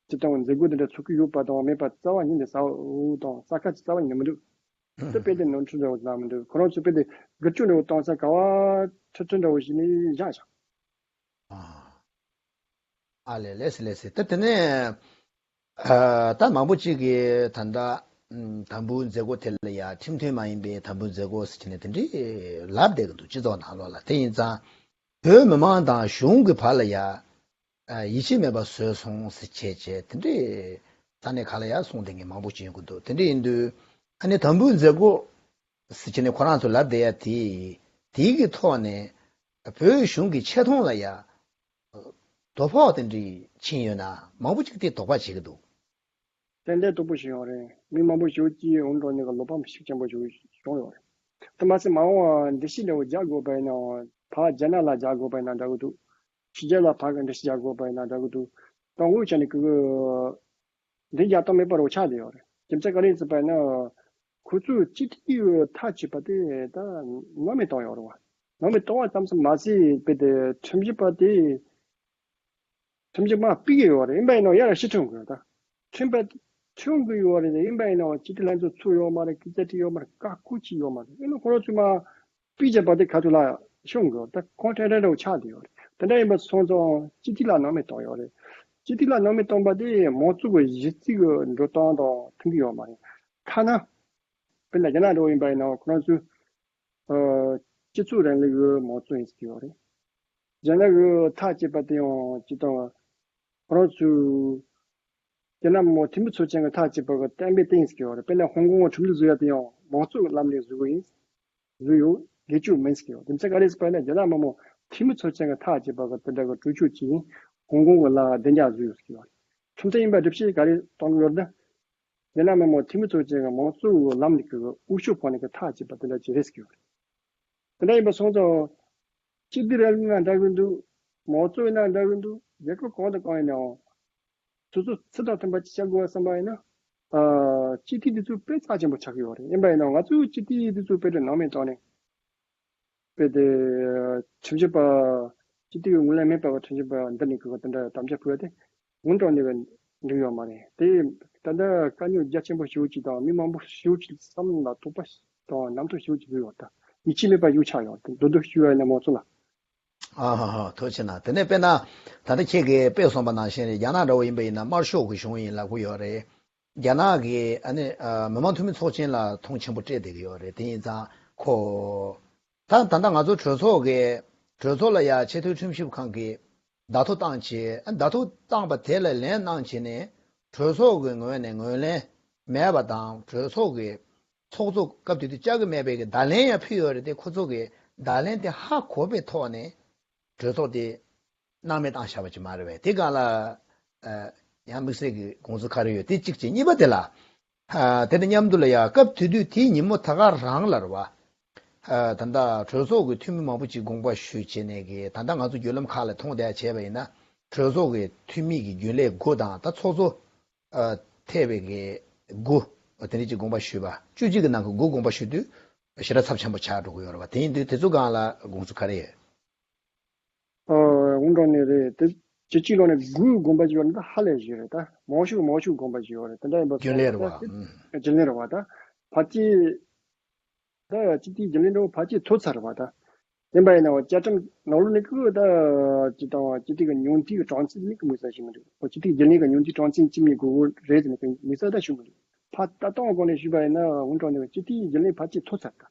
སྤྱིར་བཏང་མཛད་སྒོ་འདི་འདྲ་ཚོགས་ཀྱི་ཡོད་པ་དང་མེད་པ་རྩ་བ་ཉིད་ནས་ཟ་འོ་དང་རྩ་ཁ་ཅིག་རྩ་བ་ཉིད་ནས་མི་འདུག་དེ་དཔེ་དེ་ནོར་འཁྲུལ་འདྲ་བོ་ཙམ་མི་འདུག་ཁོ་རང་ཚོ་དཔེ་དེ་སྒེར་གཅོད་འདྲ་བོ་གཏོང་ས་ག་བ་ཁྲིད་ཁྲིད་འདྲ་བོ་ཞིག་ནས་བཞག་བཞག་ཨ་ལས་ལས་སི་ལས་སི་ད་དེ་ནས་ཨ་ད་མང་པོ་ཅིག་གིས་ད་ལྟ་ཨམ་དམ་འབུལ་མཛད་སྒོ་དེ་ལ་ཡ་ཁྲིམས་མཐུན་མ་ཡིན་པའི་དམ་འབུལ་མཛད་སྒོ་ཟེར་བྱས་ནས་དེ་འདྲའི་ལབ་བསྡད་ཀྱི་འདུག་སྤྱི་ཚོགས་ནང་ལོགས་ལ། དེ་ཡིན་ཙང་བོད་མི་མང་དང་གཞུང་གི་བར་ལ་ཡ། ཨ། ཡིད་ཆེས་མེད་པ་བཟོས་སོང་ཟེར་བྱས་བྱས་དེ་འདྲའི་ས་གནས་ཁག་ལ་ཡང་གསུངས་བསྡད་མཁན་མང་པོ་ཅིག་ཡོང་གི་འདུག་དེ་འདྲ་ཡིན་དུས་ཨ་ནི་དམ་འབུལ་མཛད་སྒོ་ཟེར་བྱས་ནས་ཁོ་རང་ཚོ་ལབ་བསྡད་ཡ་དེ་དེའི་གི་ཐོག་ནས་བོད་གཞུང་གི་ཆེ་མཐོང་ལ་ཡ་དོ་ཕོག་དེ་འདྲའི་ཕྱིན་ཡོད་ན་མང་པོ་ཅིག་དེ་དོགས་པ་བྱེད་ཀྱི་འདུག་ཏན་ཏན་དོགས་པ་ཞིག་ཡོང་རེད། མི་མང་པོ་ཞིག་ཅིག་འོང་འགྲོ་ནས་གི་བློ་ཕམ་ཤུགས་ཆེན་པོ་ཞིག་བྱུང་ཡོད་རེད། དེ་མ་ཟད་མ་འོངས་པ་འགྲེལ་བཤད་འདྲ་བོ་རྒྱག་དགོས་པ་ཡིན་ནའང་ཕར་རྒྱ་ནག་ལ་རྒྱག་དགོས་པ་ཡིན་ན་འདྲ་གི་འདུག་ཕྱི་རྒྱལ་ལ་ཕར་གི་འགྲེལ་བཤད་རྒྱག་དགོས་པ་ཡིན་ན་འདྲ་གི་འདུག་དང་པོའི་ཆ་ནས་ཀྱི་འདི་རྒྱག་སྟངས་མེད་པ་རུ་ཆགས་བསྡད་ཡོད་རེད། རྒྱུ་མཚན་ག་རེ་ཡིན་ཟེར་བ་ཡིན་ན། ཁོ་ཚོས་སྤྱི་འཐུས་ཐག་བཅད་པ་དེ་ད་ནང་མི་གཏོང་ཡོད་རེད་བ། ནང་མི་གཏོང་བ་ཙམ་ཙམ་མ་ཟད་དཔེ་དེ་ཁྲིམས་ཞིབ་པ་དེ་ཁྲིམས་ཞིབ་མ་ཕུད་ཀྱི་ཡོད་རེད། ཡིན་པ་ཡིན་ནའང་ཡར་ཕྱིར་ཐོན་དགོས་ད། ཁྲིམས་པ་ཐོན་གྱི་ཡོད་རེད། ཡིན་པ་ཡིན་ནའང་སྤྱི་འཐུས་ལྷན་ཚོགས་ཚུགས་ཡོད་མ་རེད། སྐུ་ཚབ་ཁྲིད་ཡོད་མ་རེད། བཀའ་བཀོད་ཅིག་ཡོད་མ་རེད། ཡིན་ནའང་ཁོ་རང་ཚོས་མ་ཕུད་བྱས་པ་དེ་ག་ཚོད་ལ་ཤོང་དགོས་ད། ཁོང་ཁྲལ་ཁྲལ་འདྲ་བོ་ཆགས་བསྡད་ཡོད་རེད། དེ་འདྲ་ཡིན་པ་སོང་ཙང་སྤྱི་འཐུས་ལ་ནང་མི་གཏོང་ཡོད་རེད། སྤྱི་འཐུས་ལ་ནང་མི་གཏོང་པ་དེ་མང་གཙོ་གི་གཞི་རྩའི་གི་འགྲོ་སྟངས་དང་མཐུན་གྱི་ཡོད་མ་རེད། ཐ་ན་དཔེར་ན་རྒྱ་ནག་འདྲ་བོ་ཡིན་པ་ཡིན་ན་ཁོ་རང་ཚོས་ཨ་སྤྱི་ཚོགས་རིང་ལུགས་ཀྱི་མང་གཙོ་ཡིན་ཟེར་གྱི་ཡོད་རེད། རྒྱ་ནག་གི་ཐག་བཅད་པ་དེ་ཡང་སྤྱིར་བཏང་ཁོ་རང་ཚོས་རྒྱ་ནག་མི་དམངས་འཐུས་མི་ཚོགས་ཆེན་གྱི་ཐག་བཅད་པ་གི་གཏན་འབེབས་དེ་ཡིན་ཟེར་གྱི་ཡོད་རེད། དཔེར་ན་ཧོང་ཀོང་གི་ཁྲིམས་ལུགས་བཟོ་ཡ་དེ་ཡང་མང་གཙོ་གི་ལམ་ནས་བཟོ་གི་ཡིན། བཟོས་ཡོད། སྒེར་གཅོད་མིན་ཟེར་གྱི་ཡོད། རྒྱུ་མཚན་ག་རེ་ཟེར་བ་ཡིན་ན་རྒྱ་ནག་མི་དམངས་འཐུས་མི་ཚོགས་ཆེན་གྱི་ཐག་བཅད་པ་གི་དེ་འདྲ་གི་གྲོས་ཆོད་ཅིག་ཧོང་ཀོང་གི་ལ་བདེ་འཇགས་བཟོས་ཡོད་ཟེར་གྱི་ཡོད་རེད། ཁྲིམས་ཐོག་ཡིན་པ་སྒྲུབ་བྱེད་ག་རེ་གཏོང་གི་ཡོད་རེད་ན། རྒྱ་ནག་མི་དམངས་འཐུས་མི་ཚོགས་ཆེན་གྱི་མང་གཙོའི་ལམ་ལུགས་ཀྱི་འོས་ཤོག་ཕོག་ནས་ཀྱི་ཐག་བཅད་པ་དེ་འདྲ་ཅིག་རེད་ཟེར་གྱི་ཡོད་རེད། དེ་འདྲ་ཡིན་པ་སོང་ཙང་། སྤྱི་འཐུས་རིང་ལུགས་ཡིན་ན་འདྲ་གི་འདུག་མང་གཙོ་ཡིན་ན་འདྲ་གི་འདུག་རྒྱལ་ཁབ་གང་དང་གང་ཡིན་ནའང་། སོ་སོ་ཚུལ་དང་མཐུན་པ་ཅིག་བྱ་དགོས་བསམ་པ་ཡིན་ན། ཨ། སྤྱི་འཐུས་འདི་ཚོ་དཔེ་རྩ་ཆེན་པོ་ཆགས་ཀྱི་ཡོད་རེད། ཡིན་པ་ཡིན་ནའང་ང་ཚོའི་སྤྱི་འཐུས་འདི་ཚོ་དཔེ་དེ་ནང་མི་གཏོང་ནས། དཔེ་དེ་ཁྲིམས་ཞིབ་པ། སྤྱི་འཐུས་ཀྱི་ངོས་ལེན་མེད་པ་བ་ཁྲིམས་ཞིབ་པ་འདི་ནས་གི་དེ་འདྲ་དམ་བཅའ་ཕུལ་བ་དེ་ངོ་སྤྲོད་ནས་འགྲིག་ཡོད་མ་རེད་དེ། ད་ལྟ་དཀའ་རྙོག་རྒྱ་ཆེན་པོ་ཞེ་པོ་ཅིག་དང་མི་མང་པོ་ཞེ་པོ་ཅིག་བསམ་ལ་དོགས་པ་དང་རྣམ་རྟོག་ཞེ་པོ་ཅིག་ཡོད་ཡོད་ད། ཡིད་ཆེས་མེད་པ་ཞེ་པོ་ཆགས་ཡོད་ད། མདོར་བསྡུས་ཞུས་པ་ཡིན་ན་མང་ཚོགས་ལ། ཨ་ཧ་ཧ། ཐུགས་རྗེ་གནང་། དེ་ནས་དཔེར་ན་ད་ལྟ་ཁྱེད་ཀྱིས་དཔེ་གསུངས་པ་ནང་བཞིན་རེད། རྒྱ་ནག་འདྲ་བོ་ཡིན་པ་ཡིན་ན་དམར་ཤོག་གི་གཞུང་ཡིན་ལབ་ཀྱི་ཡོད་རེད། རྒྱ་ནག་གི་ཨ་ནི་ཨ་མི་དམངས་འཐུས་མི་ཚོགས་ཆེན་ལ་མཐོང་ཆེན་པོ་སྤྲད་བསྡད་ཀྱི་ཡོད་རེད། དེ་ཡིན་ཙང་ཁོ། ད་ད་ལྟ་ང་ཚོ་གྲོས་ཚོགས་ཀྱི་གྲོས་ཚོགས་ལ་ཡ་ཆེས་མཐོའི་ཁྲིམས་ཞིབ་ཁང་གིས་བརྡ་ཐོ་བཏང་བྱས། ཨ་བརྡ་ཐོ་བཏང་པ་དེ་ལ་ལན་གནང་བྱས་ནས་གྲོས་ཚོགས་ཀྱི་ངོས་ནས་ངོས་ལེན་མེད་པ་དང་། གྲོས་ཚོགས་ཀྱི་ཚོགས་གཙོ་སྐབས་དེ་དུས་བཅའ་གི་མེད་པའི་གི་བརྡ་ལན་ཡང་ཕུལ་ཡོད་རེད་དེ། ཁོ་ཚོ་གིས་བརྡ་ལན་དེ་ཧ་གོ་བའི་ཐོག་ནས་གྲོས་ཚོགས་དེ་སྣང་མེད་བཏང་བཞག་པ་ཅིག་མ་རེད་པས། དེ་སྒང་ལ་ཨ་ཡང་དམིགས་བསལ་གྱི་དགོངས་ཚུལ་ག་རེ་ཡོད། དེ་གཅིག་བྱས། གཉིས་པ་དེ་ལ། ཨ་དེ་དང་མཉམ་དུ་ལ་ཡ་སྐབས་དེ་དུས་དེའི་ཉིན་མོ་ད་ག་རང་ལ་རེད་བ། ཨ་ད་ལྟ་གྲོས་ཚོགས་ཀྱི་འཐུས་མི་མང་པོ་ཅིག་དགོངས་པ་ཞུས་བྱས་ནས་གི། ད་ལྟ་ང་ཚོ་བརྒྱུད་ལམ་ཁག་ལ་མཐོང་བསྡད་བྱས་པ་ཡིན་ན། གྲོས་ཚོགས་ཀྱི་འཐུས་མི་གི་རྒྱུན་ལས་དགུ་དང་། ད་ཚོགས་གཙོ་ཨ་ཐེ་བའི་གི་དགུ་དེ་འདྲ་ཅིག་དགོངས་པ་ཞུས་པ། བཅུ་གཅིག་གི་ནང་གི་དགུ་དགོངས་པ་ཞུ་དུས་ཞེ་དྲག་ཚབས་ཆེན་པོ་ཆགས་འགྲོ་གི་ཡོད་རེད་བ། དེ་ཡིན་དུས་དེ་ཚོ་སྒང་ལ་དགོངས་ཚུལ་ག་རེ་ཡོད། ཨ། དངོས་གྲུབ་ནས་རེད་དེ། སྤྱི་སྤྱིའི་ལོ་ནས་དགུའི་དགོངས་པ་ཞིག་ཡོད་ན་ད་ཧ་ལས་ཞིག་རེད་ད། མང་ཤོས་མང་ཤོས་དགོངས་པ་ཞིག་ཡོད་རེད། དེ་འདྲ་ཡིན་པ་རྒྱུན་ལས་རེད་བ། ད་ཨུམ། རྒྱུན་ལས་རེད་བ། ད་ཕལ་ཆེར་ད་སྤྱི་འཐུས་རྒྱུན་ལས་འདྲ་བོ་ཕལ་ཆེར་ཐོབ་ཚར་རེད་བ། ད་ཡིན་པ་ཡིན་ནའང་བཅའ་ཁྲིམས་ནང་ལོགས་ནས་ཀི་ད་སྤྱི་དང་སྤྱི་འཐུས་ཀྱི་ཉུང་མཐའི་གྲངས་ཚད་ནི་ཀི་དམིགས་བསལ་ཞིག་མི་འདུག་ཁོ་སྤྱི་འཐུས་རྒྱུན་ལས་ཀྱི་ཉུང་མཐའི་གྲངས་ཚད་གཅིག་གཉིས་དགོས་དགོས་རེད་ཟེར་ནས་ཀི་དམིགས་བསལ་ད་ཞུ་མི་འདུག་ཕ་ད་སྟོང་སྒང་ནས་ཞུས་པ་ཡིན་ན་དངོས་གྲུབ་ནས་སྤྱི་འཐུས་རྒྱུན་ལས་ཕལ་ཆེར་ཐོབ་ཚར་ད།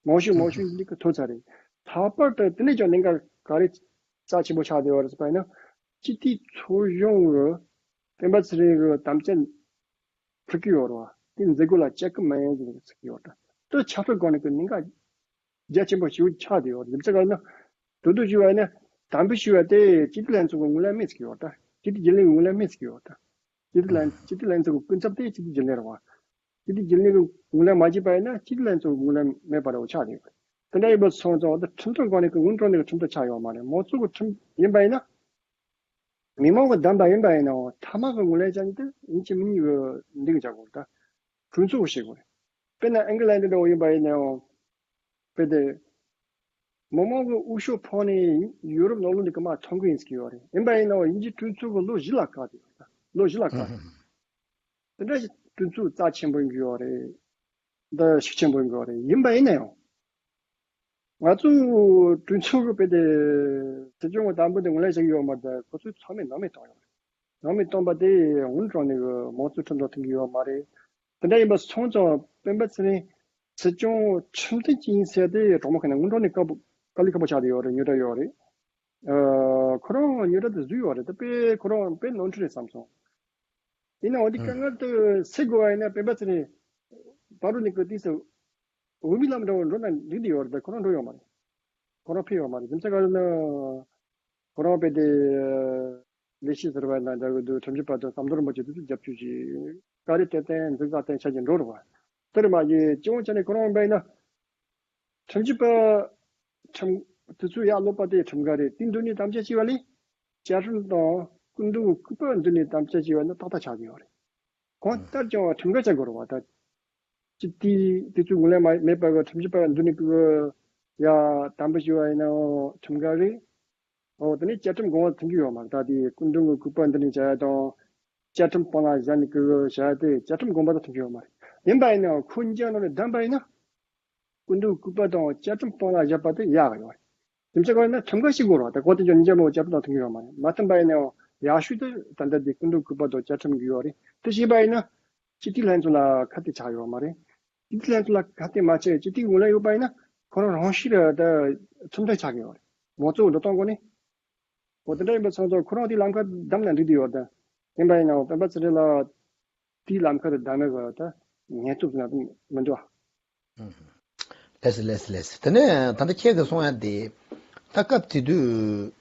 མང་ཤོས་མང་ཤོས་འདི་གི་ཐོབ་ཚར་རེད། ལྷག་པར་དུ་དེ་ནས་ཀྱང་གནད་འགག་ག་རེ་རྩ་ཆེན་པོ་ཆགས་བསྡད་ཡོད་རེད་ཟེར་བ་ཡིན་ན། སྤྱི་འཐུས་ཚོགས་གཞོན་གྱི་སྤེན་པ་ཚེ་རིང་གི་དམ་བཅའ་ཕུལ་གྱི་ཡོད་རེད་བ། དེ་མཛད་སྒོ་ལ་བཅར་གྱི་མ་ཡིན་ཟེར་ནས་ཟེར་གྱི་ཡོད་རེད། དེ་ཆབ་སྲིད་སྒང་ནས་ཀྱི་གནད་འགག་རྒྱ་ཆེན་པོ་ཞིག་ཆགས་བསྡད་ཡོད་རེད། རྒྱུ་མཚན་ག་རེ་ན། དོ་དོ་ཞུ་བ་ཡིན་ན། དམ་འབུལ་ཞུ་བ་དེ་སྤྱི་འཐུས་ལྷན་ཚོགས་ཀྱི་ངོས་ལེན་མེད་ཟེར་གྱི་ཡོད་རེད། སྤྱི་འཐུས་རྒྱུན་ལས་ཀྱི་ངོས་ལེན་མེད་ཟེར་གྱི་ཡོད་རེད། སྤྱི་འཐུས་ལྷན་སྤྱི་འཐུས་ལྷན་ཚོགས་ཀྱི་སྐུ་ཚབ་དེ་སྤྱི་འཐུས་རྒྱུན་ལས་རེད་བ། སྤྱི་འཐུས་རྒྱུན་ལས་ཀྱི་ངོས་ལེན་མ་བྱས་པ་ཡིན་ན་སྤྱི་འཐུས་ལྷན་ཚོགས་ཀྱི་ངོས་ལེན་མེད་པ་འདྲ་བོ་ཆགས་ཡོད། དེ་འདྲ་ཡིན་པ་སོང་ཙང་ད་ཁྲིམས་ཐོག་སྒང་ནས་ཀྱི་དངོས་གྲུབ་ནས་ཀྱི་ཁྲིམས་ཐོག་ཆགས་ཡོད་མ་རེད། མང་གཙོ་གི་ཁྲིམས་ཡིན་པ་ཡིན་ན། མི་མང་གི་བདམས་པ་ཡིན་པ་ཡིན་ནའང་མཐའ་མ་གི་ངོས་ལེན་བྱ་ནི་དེ་ཡིན་གཅིག་མིན་གཉིས་ཀྱི་འདི་གི་བྱ་དགོས་རེད་ད། གྲོས་ཚོགས་ཀྱིས་བྱེད་དགོས་རེད། དཔེར་ན་ཨིང་གི་ལན་འདི་འདྲ་བོ་ཡིན་པ་ཡིན་ནའང་། དཔེ་དེ། མི་མང་གི་འོས་ཤོག་འཕངས་ནས་ཡུ་རོབ་ནང་ལོགས་འདི་གི་མར་ཐོན་གི་ཡིན་ཟེར་གི་ཡོད་རེད། ཡིན་པ་ཡིན་ནའང་དབྱིན་ཇིའི་གྲོས་ཚོགས་ཀྱི་ལོ་བཞི་ལ་བཀག་དེ་ཡོད་རེད་ད། ལོ་བཞི་ལ་བཀག་རེད། དེ་འདྲ་ཞིག་གྲོས་ཚོགས་རྩ་ཆེན་པོ་ཡིན་གི་ཡོད་རེད། འདི་ཤུགས་ཆེན་པོ་ཡིན་གི་ཡོད་རེད། ཡིན་པ་ཡིན་ན་ཡང་། ང་ཚོ་གྲོས་ཚོགས་ཀྱི་དཔེ་དེ་སྲིད་སྐྱོང་གི་དམ་འབུལ་དེ་ངོས་ལེན་བྱེད་ཀྱི་ཡོད་མ་རེད། ཁོ་ཚོས་ཚང་མས་སྣང་མེད་བཏང་ཡོད་རེད། སྣང་མེད་བཏང་པ་དེ་དངོས་གྲུབ་ནས་གི་མང་གཙོའི་ཁྲིམས་དང་མཐུན་གྱི་ཡོད་མ་རེད། དེ་འདྲ་ཡིན་པ་སོང་ཙང་སྤེན་པ་ཚེ་རིང་སྲིད་སྐྱོང་ཁྲིམས་མཐུན་ཅིག་ཡིན་ཟེར་དེ་གྲོགས་མོ་ཁ་ནས་དངོས་གྲུབ་ནས་དཀའ་པོ་དཀའ་ལས་ཁག་པོ་ཆགས་བསྡད་ཡོད་རེད། རྙོག་དྲ་ཡོད་རེད། ཨ། ཁོ་རང་རྙོག་དྲ་དེ་བཟོས་ཡོད་རེད། ད་དཔེ་ཁོ་རང་དཔེ་ནོར་འཁྲུལ་རེད་བསམ་སོང་། ཡིན་ནའང་འདི་དཀའ་ངལ་དེ་སེལ་དགོས་པ་ཡིན་ན་སྤེན་པ་ཚེ་རིང་ཕ་རོལ་ནས་ཀི་ཏིས་འོས་མིའི་ལམ་འགྲོ་འགྲོ་ན་འགྲིག་བསྡད་ཡོད་རེད། ད་ཁོ་རང་འགྲོ་ཡོད་མ་རེད། ཁོ་རང་ཕེབས་ཡོད་མ་རེད། རྒྱུ་མཚན་ག་རེ་ན། ཁོ་རང་དཔེ་དེ་ལས་བྱེད་ཟེར་བ་ན་འདྲ་གི་འདུག་ཁྲིམས་ཞིབ་པ་དང་ཟམ་གདོང་རིན་པོ་ཆེ་དེ་ཚོ་རྒྱབ་སྐྱོར་གྱིས་བཀའ་རེ་སྟེར་ཏེ་འཛིན་བཟའ་སྟེ་ཆ་གྱིས་འགྲོ་རེད་བ། དེར་མ་གྱིས་སྤྱི་ཡོངས་ཆ་ནས་ཁོ་རང་ཡིན་པ་ཡིན་ན། ཁྲིམས་ཞིབ་པ་ཁྲིམས་དེ་ཚོ་ཡར་སློབ་པ་དེ་ཁྲིམས་འགལ་རེད། དེ་མདུན་ནས་དམ་བཅའ་བྱས་པ་ལས་བཅའ་ཁྲིམས་དང་སྐུ་མདུན་གྱི་སྐུ་པར་མདུན་ནས་དམ་བཅའ་བྱས་པ་ནི་ཏག་ཏག་ཆགས་ཀྱི་ཡོད་རེད། གང་ལྟར་ཀྱང་ཁྲིམས་འགལ་བྱ་དགོས་རེད་བ། ད་ཅི་དེ་དེ་ཚོའི་ངོས་ལེན་མ་མེད་པ་གི་ཁྲིམས་ཞིབ་པ་མདུན་ནས་ཀྱི་ཡ་དམ་བཅའ་བྱས་པ་ཡིན་ནའང་ཁྲིམས་འགལ་རེད། འོ་དེ་ནས་བཅའ་ཁྲིམས་དགོངས་པ་མཐུན་གྱི་ཡོད་མ་རེད། ད་དེ་སྐུ་མདུན་གྱི་སྐུ་པར་མདུན་ནས་བྱ་ཡ་དང་། བཅའ་ཁྲིམས་སྤང་བླང་བཞག་ནས་ཀྱི་བྱ་ཡ་དེ་བཅའ་ཁྲིམས་དགོངས་པ་དང་མཐུན་གྱི་ཡོད་མ་རེད། ཡིན་པ་ཡིན་ནའང་ཁོ་གཉིས་ཀྱི་ནང་ནས་བདམས་པ་ཡིན་ན། སྐུ་མདུན་སྐུ་པར་དང་བཅའ་ཁྲིམས་སྤང་བླང་བཞག་པ་དེ་ཡག་ཡོད་རེད། རྒྱུ་མཚན་གང་ཡིན་ན་ཁྲིམས་འགལ་ཞིག་དགོས་རེད་བ། ད་གོ་དེ་ཀྱང་ཉིན་རྒྱབ་མོ་བཅའ་ཁྲིམས་དང་མཐུན་གྱི་ཡོད་མ་རེད། མ་མཐུན་པ་ཡིན་ནའང་ཡག་ཤོས་དེ་ད་ལྟ་དེ་སྐུ་མདུན་སྐུ་པར་དང་བཅའ་ཁྲིམས་ཀྱི་ཡོད་རེད། དེ་བྱས་པ་ཡིན་ན་སྤྱི་འཐུས་ལྷན་ཚོགས་ལ་ཁ་གཏད་ཆགས་ཡོད་མ་རེད། སྤྱི་འཐུས་ལྷན་ཚོགས་ལ་ཁ་གཏད་མ་བྱས་སྤྱི་འཐུས་ངོས་ལེན་ཡོད་པ་ཡིན་ན་ཁོ་རང་རང་ཤི་རེད། ད་ཁྲིམས་མཐུན་ཆགས་ཀྱི་ཡོད་རེད། མང་གཙོ་འགྲོ་སྟངས་སྒོ་ནས། འོ་དེ་འདྲ་ཡིན་པ་སོང་ཙང་ཁོ་རང་དེའི་ལམ་ཁ་བདམས་ན་འགྲིག་གི་ཡོད་ད། ཡིན་པ་ཡིན་ནའང་སྤེན་པ་ཚེ་རིང་ལགས་དེའི་ལམ་ཁ་དེ་བདམས་ཡོད་པ་ད་ཉེན་རྟོག་ཟེར་ན་མི་འདུག་ཨ། ལགས་སོ་ལགས་སོ་ལགས་སོ། དེ་ནས་ད་ལྟ་ཁྱེད་ཀྱིས་གསུང་ཡ་དེ། ད་སྐབས་དེ་དུས།